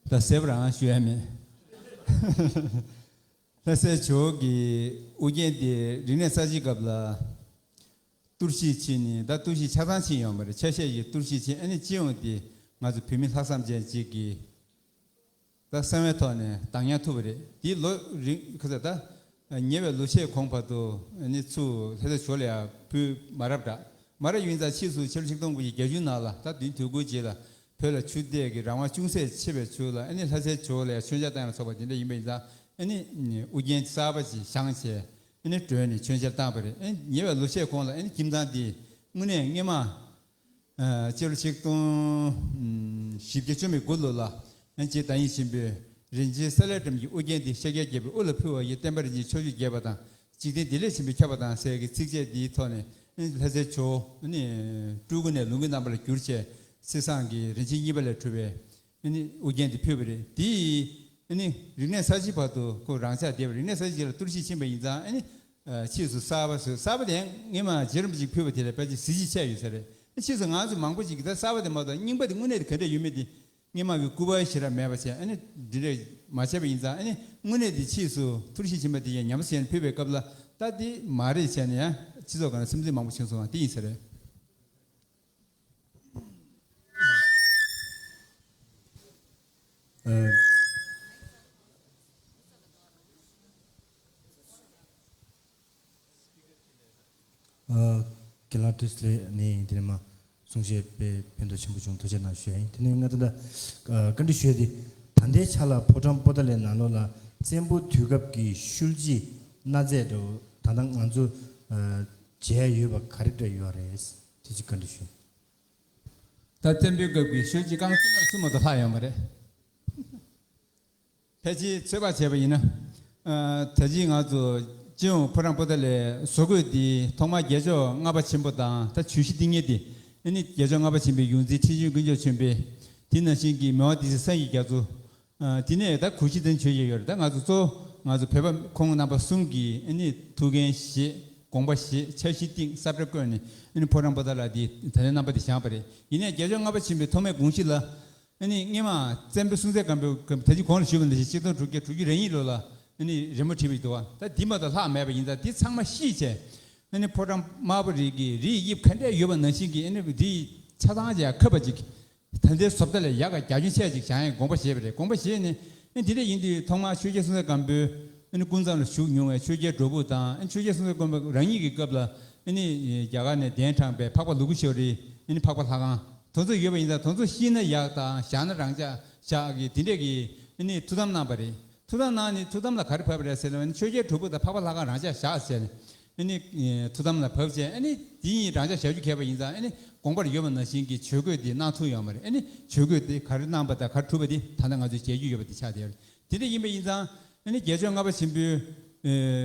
ད་གསལ་པོ་རང་ཞུ་ཡ་མེད། ལྷ་སའི་ཇོ་བོ་གི་དབུ་རྒྱན་དེ་རིག་གནས་གསར་བརྗེའི་སྐབས་ལ་གཏོར་བཤིག་ཕྱིན་ནས། ད་གཏོར་བཤིག་ཆ་ཚང་ཕྱིན་ཡོད་མ་རེད། ཆ་ཤས་ཀྱིས་གཏོར་བཤིག་ཕྱིན། ཨ་ནི་སྤྱི་ཡོངས་དེ་ང་ཚོ་བོད་མི་ལྷག་བསམ་ཅན་ཅིག་གིས་ད་གསང་བའི་ཐོག་ནས་བདག་ཉར་ཐུབ་པ་རེད། དེའི་ལོ་རིང་ཁ་ཚ་ད་ཉེ་བའི་ལོ་ཤས་གོང་བར་དུ་ཨ་ནི་ཚུར་ལྷ་སའི་ཇོ་བོ་ལ་ཡང་ཕུལ་མ་རབས་འདྲ། མ་རབས་ཡིན་ཙང་ཕྱིས་སུ་ཕྱི་ལོ་ཆིག་སྟོང་དགུ་བརྒྱ་བརྒྱད་ཅུ་ནང་ལ་ད་དུས་དུས་འགོའི་རྗེས་ལ་བོད་ལ་ཆུ་འདེད་ཀྱི་རང་དབང་ཅུང་ཟད་ཆེ་བའི་ཇོ་བོ་ལ་ཨ་ནི་ལྷ་སའི་ཇོ་བོ་ལ་ཡང་མཆོད་མཇལ་བཏང་ཡ་ལ་སོགས་པ་དེ་འདྲ་ཡིན་པ་ཡིན་ཙང་ཨ་ནི་དབུ་རྒྱན་གསར་པ་ཞིག་བཞེངས་བྱས་ཨ་ནི་སྒྲོན་ནས་མཆོད་མཇལ་བཏང་བ་རེད། ཨ་ནི་ཉེ་བའི་ལོ་ཤས་གོང་ལ་ཨ་ནི་ཁྱིམ་ཚང་འདི་དངོས་གནས་སྔས་མ་ཨ་སྤྱི་ལོ་ཆིག་སྟོང་བཞི་བརྒྱ་བཅུ་མེད་དགུ་ལོ་ལ་ཨ་ནི་རྗེ་བདག་ཉིད་ཆེན་པོས་རིན་ཆེན་གསེར་ལས་བཀྲམ་གྱི་དབུ་རྒྱན་འདི་ཤཱཀྱ་རྒྱལ་པོའི་དབུ་ལ་ཕུལ་བ་ཡིས། བསྟན་པ་རིན་ཆེན་ཕྱོགས་བཅུར་རྒྱས་པ་དང་། འཇིག་རྟེན་བདེ་ལེགས་ཆེན་པོས་ཁྱབ་པ་དང་ཟེར་གྱི་ཚིགས་བཅད་འདིའི་ཐོག་ནས་ཨ་ནི་ལྷ་སའི་ཇོ་བོ་ཨ་ནི་སྤྲུལ་སྐུ་ནས་ལོངས་སྐུའི་རྣམ་པ་ལ་བསྒྱུར་བྱས་ཚེས་བཟང་གི་རིན་ཆེན་གཉིས་པ་ལས་གྲུབ་པའི་ཨ་ནི་དབུ་རྒྱན་འདི་ཕུལ་བ་རེད། དེ་ཡིས་ཨ་ནི་རིག་གནས་གསར་བརྗེའི་བར་དུ་ཁོ་རང་འཇགས་བསྡད་པ་རེད། རིག་གནས་གསར་བརྗེ་ལ་གཏོར་བཤིག་ཕྱིན་པ་ཡིན་ཙང་ཨ་ནི་ཕྱིས་སུ་གསར་པ་བཟོས། གསར་པ་དེ་ཡང་སྔས་མ་རྗེ་རིན་པོ་ཆེས་ཕུལ་བ་དེ་ལས་ཕལ་ཆེར་གཟི་བརྗིད་ཆེ་ཡོད་ས་རེད། ཕྱིས་སུ་ང་ཚོ་མང་པོ་ཞིག་གིས་ད་གསར་པ་དེ་མ་གཏོགས་རྙིང་པ་དེ་དངོས་གནས་དེ་ག་འདྲ་ཡོད་མེད་དེ། སྔས་མ་གི་སྐུ་པར་ཞེ་དྲག་མེད་པ་བྱས། ཨ་ནི་འདི་འདྲས་མ་བྱས་པ་ཡིན་ཙང་། ཨ་ནི་དངོས་གནས་དེ་ཕྱིས་སུ་གཏོར་བཤིག་ཕྱིན་པ་དེ་ཡང་ཉམས་གསོ་བྱས་ནས་ཕུལ་བའི་སྐབས་ལ་ད་དེ་མ་རེད་བྱས་ནས་ཡང་སྤྱི་ཚོགས་སྒང་ལ་སེམས་འཚབ་མང་པོ་བྱུང་སོང་བ་དེ་ཡིན་ས་རེད། ཨ། ཨ། རྒན་ལགས་བཀྲ་ཤིས་བདེ་ལེགས། ནས་དེ་ནས་མ་གསུང་བཤད་དཔེ་ཕན་ཐོགས་ཆེན་པོ་བྱུང་། ཐུགས་རྗེ་གནང་ཞུ་ཡ་ཡིན། དེ་ནས་ང་ད་ལྟ་ཨ་བཀའ་འདྲི་ཞུ་ཡ་དེ། ད་ལྟའི་ཆ་ལ་ཕོ་བྲང་པོ་ཏཱ་ལའི་ནང་ལོགས་ལ་བཙན་པོ་དུས་སྐབས་ཀྱི་ཤུལ་རྗེས་གནའ་རྫས་འདྲ་བོ་ད་ལྟ་ང་ཚོ་ཨ་མཇལ་ཡ་ཡོད་པ་ག་རེ་འདྲ་ཡོད་རེད། དེ་ཅིག་བཀའ་འདྲི་ཞུ། ད་བཙན་པོའི་སྐབས་ཀྱི་ཤུལ་རྗེས་རྐང་གསུམ་མ་གསུམ་མ་གཏོགས་ལྷག་ཡོད་མ་རེད། ཕལ་ཆེར་ཚོད་དཔག་བྱས་པ་ཡིན་ན། ཨ་ད་ཅི་ང་ཚོ་སྤྱི་ཡོངས་ཕོ་བྲང་པོ་ཏཱ་ལའི་བཟོ་བཀོད་འདི་ཐོག་མར་རྒྱལ་མཆོག་ལྔ་པ་ཆེན་པོ་དང་ད་ཇུས་གཞི་གཏིང་གཉེར་འདི་ཨ་ནི་རྒྱལ་མཆོག་ལྔ་པ་ཆེན་པོའི་ཡོངས་འཛིན་ཁྲི་ཆེན་དཀོན་མཆོག་ཆེན་པོས། དེ་ནང་བཞིན་གྱི་མི་དབང་སྡེ་སྲིད་སངས་རྒྱས་རྒྱ་མཚོ། ཨ་དེ་ནས་ད་གུས་ཕྱག་དང་མཆོད་བརྗོད་ཡོད་རེད། ད་ང་ཚོ་གཙོ་བོ་ང་ཚོ་བོད་པ་ཁོང་རྣམ་པ་གསུམ་གྱིས་ཨ་ནི་ཐུགས་འགན་བཞེས། དགོངས་པ་བཞེས། འཆར་གཞི་བཏིང་། ས་བཀྲ་བརྐོས་ནས་ཨ་ནི་ཕོ་བྲང་པོ་ཏཱ་ལ་འདི་ད་ལྟའི་རྣམ་པ་འདི་བཞེངས་པ་རེད། ཡིན་ནའི་རྒྱལ་མཆོག་ལྔ་པ་ཆེན་པོའི་ཐོག་མའི་དགོངས་གཞི་ལ། ཨ་ནི་སྔས་མ་བཙན་པོ་སྲོང་བཙན་སྒམ་པོའི་སྐབས། ད་ཅི་གོང་ལ་ཞུས་པ་ནང་བཞིན་ཆིག་སྟོང་དྲུག་བརྒྱ་དྲུག་ཅུ་རེ་གཉིས་ལོ་ལ་ཨ་ནི་རི་མོ་བྲིས་པ་ཞིག་འདུག་བ། ད་འདི་མ་གཏོགས་ལྷག་མེད་པ་ཡིན་ཙང་འདི་ཚང་མ་བཤིག་བྱས། ཨ་ནི་ཕོ་བྲང་དམར་པོ་རིགས་ཀྱི་རིའི་དབྱིབས་ག་འདྲས་ཡོད་པ་ནང་བཞིན་གྱི་ཨ་ནི་རིའི་ཆ་ཚང་ཅིག་ཁབ་པ་ཅིག་ད་ལྟའི་བཟོ་ལྟ་ལས་ཡག་ག་རྒྱ་ཁྱོན་ཆེ་ཅིག་བཞེངས་ཡའི་དགོངས་པ་བཞེས་པ་རེད། དགོངས་པ་བཞེས་ནས་ཨ་ནི་འདི་འདྲས་ཡིན་དུས་ཐོག་མར་ཆོས་རྒྱལ་སྲོང་བཙན་སྒམ་པོའི་ཨ་ནི་སྐུ་མཚམས་ལ་བཞུགས་མྱོང་བའི་ཆོས་རྒྱལ་སྒྲོལ་དཔུང་དང་། ཨ་ནི་ཆོས་རྒྱལ་སྲོང་བཙན་སྒམ་པོ་རང་ཉིད་ཀྱི་སྐབས་ལ་ཨ་ནི་རྒྱ་གར་ནས་གདན་དྲངས་པའི་འཕགས་པ་ལུ་གུ་ཤྲཱི་ཨ་ནི་འཕགས་པ་ལྷ་ཁང་དེ་ཚོ་ཡོད་པ་ཡིན་ཙང་། དེ་ཚོ་བཤིག་ན་ཡག་དང་བཞག་ན་རང་འཇགས་བཞག་གི་དེ་འདྲས་ཀྱི་ཨ་ནི་ཐུགས་དམ་གནང་བ་རེད། ཐུགས་དམ་གནང་ནས་ཐུགས་དམ་ལ་ག་རེ་ཕབ་པ་རེད་ཟེར་ན། ཨ་ནི་ཆོས་རྒྱལ་སྒྲོལ་དཔུང་དང་འཕགས་པ་ལྷ་ཁང་རང་འཇགས་བཞག་ཟེར་ནས། ཨ་ནི་ཐུགས་དམ་ལ་བབས་བྱས། ཨ་ནི་དེ་ཡིན་རང་འཇགས་བཞག་རྒྱུ་གལ་པ་ཡིན་ཙང་། ཨ་ནི་དགོངས་པར་ཡོད་པ་ནང་བཞིན་གྱི་ཆོས་གོས་དེ་གནང་ཐུབ་ཡོད་མ་རེད། ཨ་ནི་ཆོས་གོས་དེ་ག་རེ་གནང་པ་དང་ག་རེ་གྲུབ་པ་དེ་ད་ལྟ་ང་ཚོས་མཇལ་རྒྱུ་ཡོད་པ་དེ་ཆགས་བསྡད་ཡོད་རེད། དེ་འདྲ་ཡིན་པ་ཡིན་ཙང་། ཨ་ནི་རྒྱལ་མཆོག་ལྔ་པ་ཆེན་པོའི་ཨ་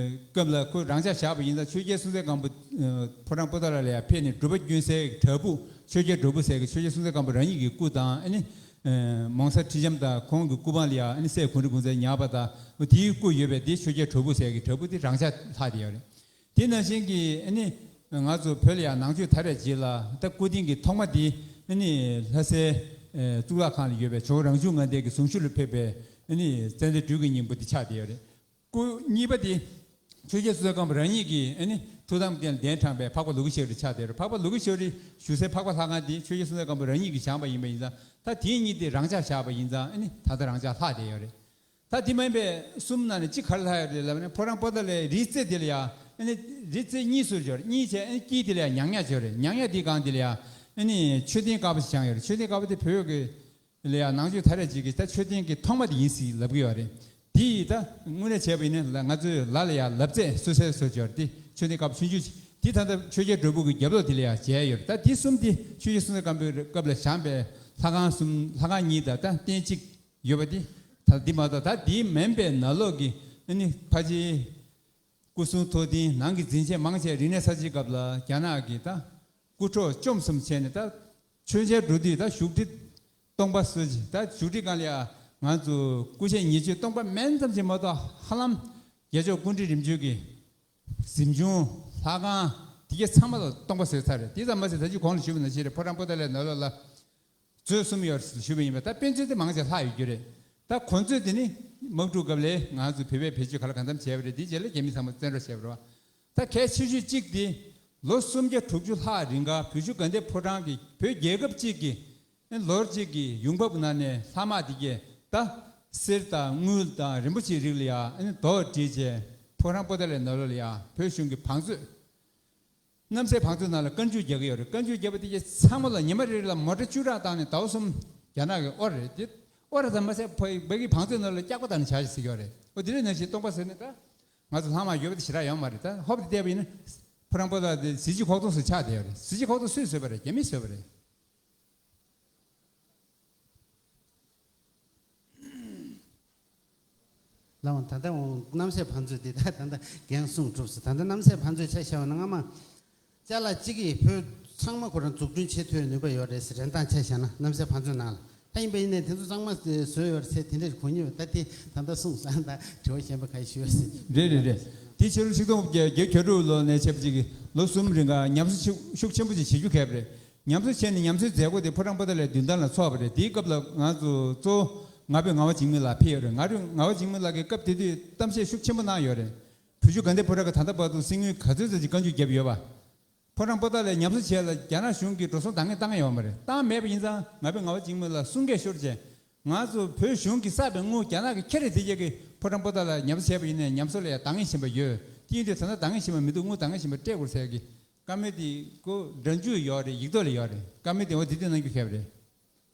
སྐབས་ལ་ཁོ་རང་འཇགས་བཞག་པ་ཡིན་ཙང་། ཆོས་རྒྱལ་སྲོང་བཙན་སྒམ་པོ་ཨ་ཕོ་བྲང་པོ་ཏ་ལ་ལ་ཡར་ཕེབས་ནས་སྒྲུབ་པ་ཀུན་གསལ་གྱི་བྲག་ཕུག་ཆོས་རྒྱལ་སྒྲུབ་ཕུག་ཟེར་གྱི་ཆོས་རྒྱལ་སྲོང་བཙན་སྒམ་པོ་རང་ཉིད་ཀྱི་སྐུ་དང་། ཨ་ནི་ཨ་མོང་སྲས་ཁྲི་ལྕམ་དང་ཁོང་གི་སྐུ་པང་ལ་ཡ། ཨ་ནི་སྲས་གུང་རི་གུང་ཚན་ཉར་བ་དང་། དེའི་སྐུ་ཡོད་པའི་དེ་ཆོས་རྒྱལ་བྲག་ཕུག་ཟེར་གྱི་བྲག་ཕུག་དེ་རང་འཇགས་ལྷག་བསྡད་ཡོད་རེད། དེ་ནང་བཞིན་གྱི་ཨ་ནི་ང་ཚོ་བོད་ལ་ཡང་ནང་ཆོས་དར་བའི་རྗེས་ལ། ད་སྐུ་རྟེན་གྱི་ཐོག་མ་དེ་ཨ་ནི་ལྷ་སའི་ཨ་གཙུག་ལག་ཁང་ལ་ཡོད་པའི་ཇོ་བོ་རང་བྱུང་ལྔ་ལྡན་གྱི་གཟུངས་གཞུག་ལ་ཕེབས་པའི་ཨ་ནི་ཙནྡན་སྦྲུལ་གྱི་སྙིང་པོ་དེ་ཆགས་བསྡད་ཡོད་རེད། སྐུ་གཉིས་པ་དེ་ཆོས་རྒྱལ་སྲོང་བཙན་སྒམ་པོ་རང་ཉིད་ཀྱིས་ཨ་ནི་ཐུགས་དམ་གྱི་གདན་དྲངས་པའི་འཕགས་པ་ལོ་ཀེ་ཤྭ་རི་ཆགས་བསྡད་ཡོད་རེད། འཕགས་པ་ལོ་ཀེ་ཤྭ་རི་བཞུགས་སའི་འཕགས་པ་ལྷ་ཁང་དེ་ཆོས་རྒྱལ་སྲོང་བཙན་སྒམ་པོ་རང་ཉིད་ཀྱིས་བཞེངས་པ་ཡིན་པ་ཡིན་ཙང་། ད་དེ་གཉིས་དེ་རང་འཇགས་བཞག་པ་ཡིན་ཙང་། ཨ་ནི་ད་ལྟ་རང་འཇགས་ལྷག་བསྡད་ཡོད་རེད། ད་དེ་མ་ཡིན་པའི་གསུམ་ནང་ནས་གཅིག་ག་རེ་ལྷག་ཡོད་རེད་ལབ་ན། ཕོ་བྲང་པོ་ཏ་ལའི་རི་རྩེ་དེ་ལ་ཡ། ཨ་ནི་རི་རྩེ་གཉིས་སུ་ཡོད་རེད། གཉིས་བྱས། ཨ་ནི་དཀྱིལ་དེ་ལ་ཡ་ཉག་ཉག་ཅིག་ཡོད་རེད། ཉག་ཉག་དེའི་སྒང་དེ་ལ་ཡ་ཨ་ནི་མཆོད་རྟེན་དཀར་པོ་ཞིག་བཞེངས་ཡོད་རེད། མཆོད་རྟེན་དཀར་པོ་དེ་བོད་ཀྱི་ལ་ཡ་ནང་ཆོས་དར་བའི་རྗེས་ཀྱི་ད་མཆོད་རྟེན་གྱི་ཐོག་མ་དེ་ཡིན་སྲིད་ལབ་ཀྱི་ཡོད་རེད། དེ་ཡིས་ད་དངོས་གནས་བྱས་པ་ཡིན་ན་ལ་ང་ཚོའི་ལ་ལ་ཡ་ལབ་རྩེ་སུ་སེ་སོ་ཅོར་དེ་མཆོད་རྟེན་དཀར་པོ་ཆུང་ཆུང་ཅིག་དེ་ད་ལྟ་ཆོས་རྒྱལ་སྒྲུབ་ཕུག་གི་རྒྱབ་ལོགས་དེ་ལ་ཡ་མཇལ་ཡོད་རེད། ད་དེ་གསུམ་དེ་ཆོས་རྒྱལ་སྲོང་བཙན་སྒམ་པོའི་སྐབས་ལ་བཞེངས་པའི་ལྷ་ཁང་གསུམ། ལྷ་ཁང་གཉིས་དང་ད་རྟེན་གཅིག་ཡོད་པ་དེ། ད་འདི་མ་གཏོགས། ད་འདི་མིན་པའི་ནང་ལོགས་ཀྱི་ཨ་ནི་ཕ་ཆེ་སྐུ་གསུང་ཐུགས་རྟེན། ནང་གི་འཛིན་ཆས་མང་ཆེ་རིག་གནས་གསར་བརྗེའི་སྐབས་ལ་རྒྱ་ནག་གིས་ད་རྐུ་འཕྲོག་བཅོམ་གསུམ་བྱས་ནས། ད་མཆོད་མཇལ་འགྲོ་དུས་ད་བཞུགས་ཁྲི་སྟོང་པ་བཟོ་ཅིག་ད་བཞུགས་ཁྲི་སྒང་ལ་ཡ་ང་ཚོ་སྐུ་ཆས་ཉེར་སྤྱོད་སྟོང་པ་མིན་ཙམ་ཞིག་མ་གཏོགས། ཧ་ལམ་རྒྱལ་མཆོག་སྐུ་ཕྲེང་རིམ་བྱོན་གྱི་གཟིམ་ཆུང་། ལྷ་ཁང་། དེ་གྱད་ཚང་མ་ལ་སྟོང་པ་བཟོས་ཚར་རེད། དེ་ཙམ་མ་ཟད། ད་ཅི་གོང་ལ་ཞུས་པ་ནང་བཞིན་རེད། ཕོ་བྲང་པོ་ཏ་ལའི་ནང་ལོགས་ལ་མཛོད་གསུམ་ཡོད་ཞུས་པ་ཡིན་པ། ད་དཔེ་མཛོད་དེ་མང་ཆེ་ལྷག་ཡོད་རྒྱུ་རེད། ད་གོ་མཛོད་དེ་ནི་དམག་འཁྲུག་སྐབས་ལ་ང་ཚོ་བོད་པས་བེད་སྤྱོད་ག་ལ་གང་འཚམ་བྱས་པ་རེད། དེའི་རྗེས་ལ་རྒྱ་མི་ཚང་མ་བཙན་འཕྲོག་བྱས་པ་རེད་བ། ད་གལ་ཆེ་ཤོས་གཅིག་དེ། ལོ་སུམ་བརྒྱ་དྲུག་ཅུ་ལྷག་རིང་ག་བོད་བཞུགས་དགའ་ལྡན་ཕོ་བྲང་གི་བོད་རྒྱལ་ཁབ་གཅིག་གི་ལོར་གཅིག་གི་ཡོང་འབབ་ནང་ནས་ལྷག་མ་དེ་གྱད་ད་གསེར་དང་དངུལ་དང་རིན་པོ་ཆེའི་རིགས་ལ་ཡ་ཨ་ནི་རྡོག་བསྒྲིལ་བྱས། ཕོ་བྲང་པོ་ཏ་ལའི་ནང་ལོགས་ལ་ཡ་བོད་གཞུང་གི་བང་མཛོད། གནམ་སའི་བང་མཛོད་ནང་ལ་བཀའ་འགྱུར་རྒྱག་གི་ཡོད་རེད། བཀའ་འགྱུར་བརྒྱབ་པ་དེ་གྱད་ཚང་མ་ལ་ཉི་མ་རེ་རེ་ལ་མོ་ཊ་བཅུ་ཕྲག་བཏང་ནས་ཟླ་བ་གསུམ་རྒྱ་ནག་གིས་དབོར་རེད། དེ་དབོར་རེད་ཙམ་མ་ཟད། ཕ་བོད་ཀྱི་བང་མཛོད་ནང་ལ་སྐྱག་པ་བཏང་ནས་བཞག་ཅིག་ཟེར་གྱི་ཡོད་རེད། འོ་དེ་འདྲའི་ནང་བཞིན་སྟོང་པ་ཟེར་ནས། ད་ང་ཚོ་ལྷག་མ་ཡོད་པ་དེ་ཞེ་དྲག་ཡོད་མ་རེད། ད་ཧོབ་དེ་བལྟས་པ་ཡིན་ན་ཕོ་བྲང་པོ་ཏ་དེ་གཟི་བརྗིད་ཁོག་སྟོང་ཞིག་ཆགས་བསྡད་ཡོད་རེད། གཟི་བརྗིད་ཁོག་སྟོང་སུས་བཟོས་པ་རེད། རྒྱ་མིས་བཟོས་པ་རེད། ལགས་འོང་། ད་ལྟ་འོང་གནམ་སའི་བང་མཛོད་འདི་ད་ད་ལྟ་འགན་སྲུང་གྲུབ་སོང་། ད་ལྟ་གནམ་སའི་བང་མཛོད་ཆ་བཞག་པ་ན་སྔ་མ་ཅ་ལག་གཅིག་གིས་བོད་ཚང་མ་ཁོ་རང་འཛུགས་སྐྲུན་བྱེད་ཐུབ་པའི་ནུས་པ་ཡོད་རེད་ཟེར། རིན་ཐང་ཆ་བཞག་ན་གནམ་སའི་བང་མཛོད་ནང་ལ། ད་ཡིན་པ་ཡིན་ནའི་དེ་ཚོ་ཚང་མ་བཟོས་ཡོད་རེད་ཟེར་དེ་འདྲ་གོ་མྱོང་ཡོད། ད་དེ་ད་ལྟ་གསུངས་སོང་། ད་དྲི་བ་གཞན་པ་ག་ཞུ་ཡོད་ཟེར། རེད་རེད་རེད། དེ་ཕྱི་ལོ་ཆིག་སྟོང་དགུ་བརྒྱ་བརྒྱད་ཅུ་གྱ་དྲུག་ལོ་ནས་བྱས་པ་ཅིག་གི་ལོ་གསུམ་རིང་ག་ཉམས་གསོ་ཤུགས་ཤུགས་ཆེན་པོ་ཅིག་བྱེད་རྒྱུ་གལ་པོ་རེད། ཉམས་གསོ་བྱས་ནས་ཉམས་གསོའི་མཛད་སྒོ་དེ་ཕོ་བྲང་པོ་ཏ་ལའི་མདུན་ཐང་ལ་ཚོགས་པ་རེད། དེའི་སྐབས་ལ་ང་ཚོ་གཙོ་བོ་ང་པའི་ངག་དབང་འཇིགས་མེད་ལགས་ཕེབས་ཡོད་རེད། ང་རང་ངག་དབང་འཇིགས་མེད་ལགས་ཀྱིས་སྐབས་དེ་དུས་གཏམ་བཤད་ཤུགས་ཆེན་པོ་གནང་ཡོད་རེད། བོད་བཞུགས་དགའ་ལྡན་ཕོ་བྲང་གིས་ད་ལྟ་བར་དུ་གསེར་དངུལ་ག་ཚོད་ཙམ་ཅིག་བཀའ་འགྱུར་བརྒྱབ་ཡོད་པ། ཕོ་བྲང་པོ་ཏ་ལའི་ཉམས་གསོ་བྱས་ལ་རྒྱ་ནག་གཞུང་གིས་འགྲོ་སོང་འདང་ངེས་བཏང་ཡོད་མ་རེད། བཏང་མེད་པ་ཡིན་ཙང་། ང་པའི་ངག་དབང་འཇིགས་མེད་ལགས་གསུང་སྐད་ཤོར་བྱས། ང་ཚོ་བོད་གཞུང་གིས་བསགས་པའི་དངུལ་རྒྱ་ནག་གིས་ཁྱེར་རེད། དེ་རྗེས་ཀྱི་ཕོ་བྲང་པོ་ཏ་ལ་ཉམས་གསོ་བྱས་པ་ཡིན་ནའི་ཉམས་གསོ་ལ་ཡང་འདང་ངེས་བཞིན་པ་ཡོད། དེ་ཡིན་དུས་ད་ལྟ་འདང་ངེས་བཞིན་པ་མི་འདུག་དངུལ་འདང་ངེས་བཞིན་པ་སྤྲད་དགོས་ཟེར་གྱི་བཀའ་མོལ་དེ་ཁོ་སྒྲ་འཇུག་ཡོད་རེད། ཡིག་ཐོག་ལ་ཡོད་རེད། བཀའ་མོལ་དེ་འོ་དེ་དུས་གནང་རྒྱུ་གལ་པོ་རེད།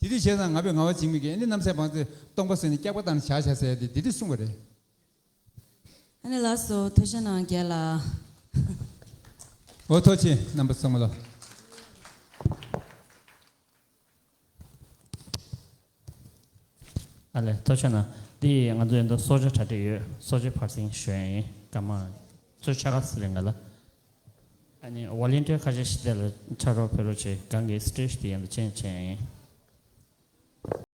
དེ་དུས་བྱས་ཙང་ང་པའི་ངག་དབང་འཇིགས་མེད་ཀྱིས་ཨ་ནི་གནམ་སའི་བང་མཛོད་སྟོང་པ་བཟོས་ནས་སྐྱག་པ་བཏང་ནས་བཞག་བཞག་ཟེར་ཏེ་དེ་དུས་གསུངས་པ་རེད། ཨ་ནི་ལགས་སོ། ཐུགས་རྗེ་གནང་རྒན་ལགས། འོ་ཐུགས་རྗེ་ཆེ་རྣམ་པ་ཚང་མ་ལ། ཨ་ལས། ཐུགས་རྗེ་གནང་། འདི་ང་ཚོ་ཡོད་དོ་གསོལ་ཇ་གྲ་སྒྲིག་ཡོད། གསོལ་ཇ་ཕར་ཚུར་ཞུ་ཡ་ཡིན། སྐར་མ་ཚོ་ཆ་ག་ཟི་ལིང་ག་ལ། ཨ་ནི་ཝོ་ལན་ཊི་ཡར་ཁ་ཤས་ཤིག་དེ་ལ་ཕྱག་རོགས་ཕེབས་རོགས་བྱེད། སྒང་གི་སི་ཊེ་ཇི་དེ་ཡན་དུ་ཆེན་ཆེན་ཡིན།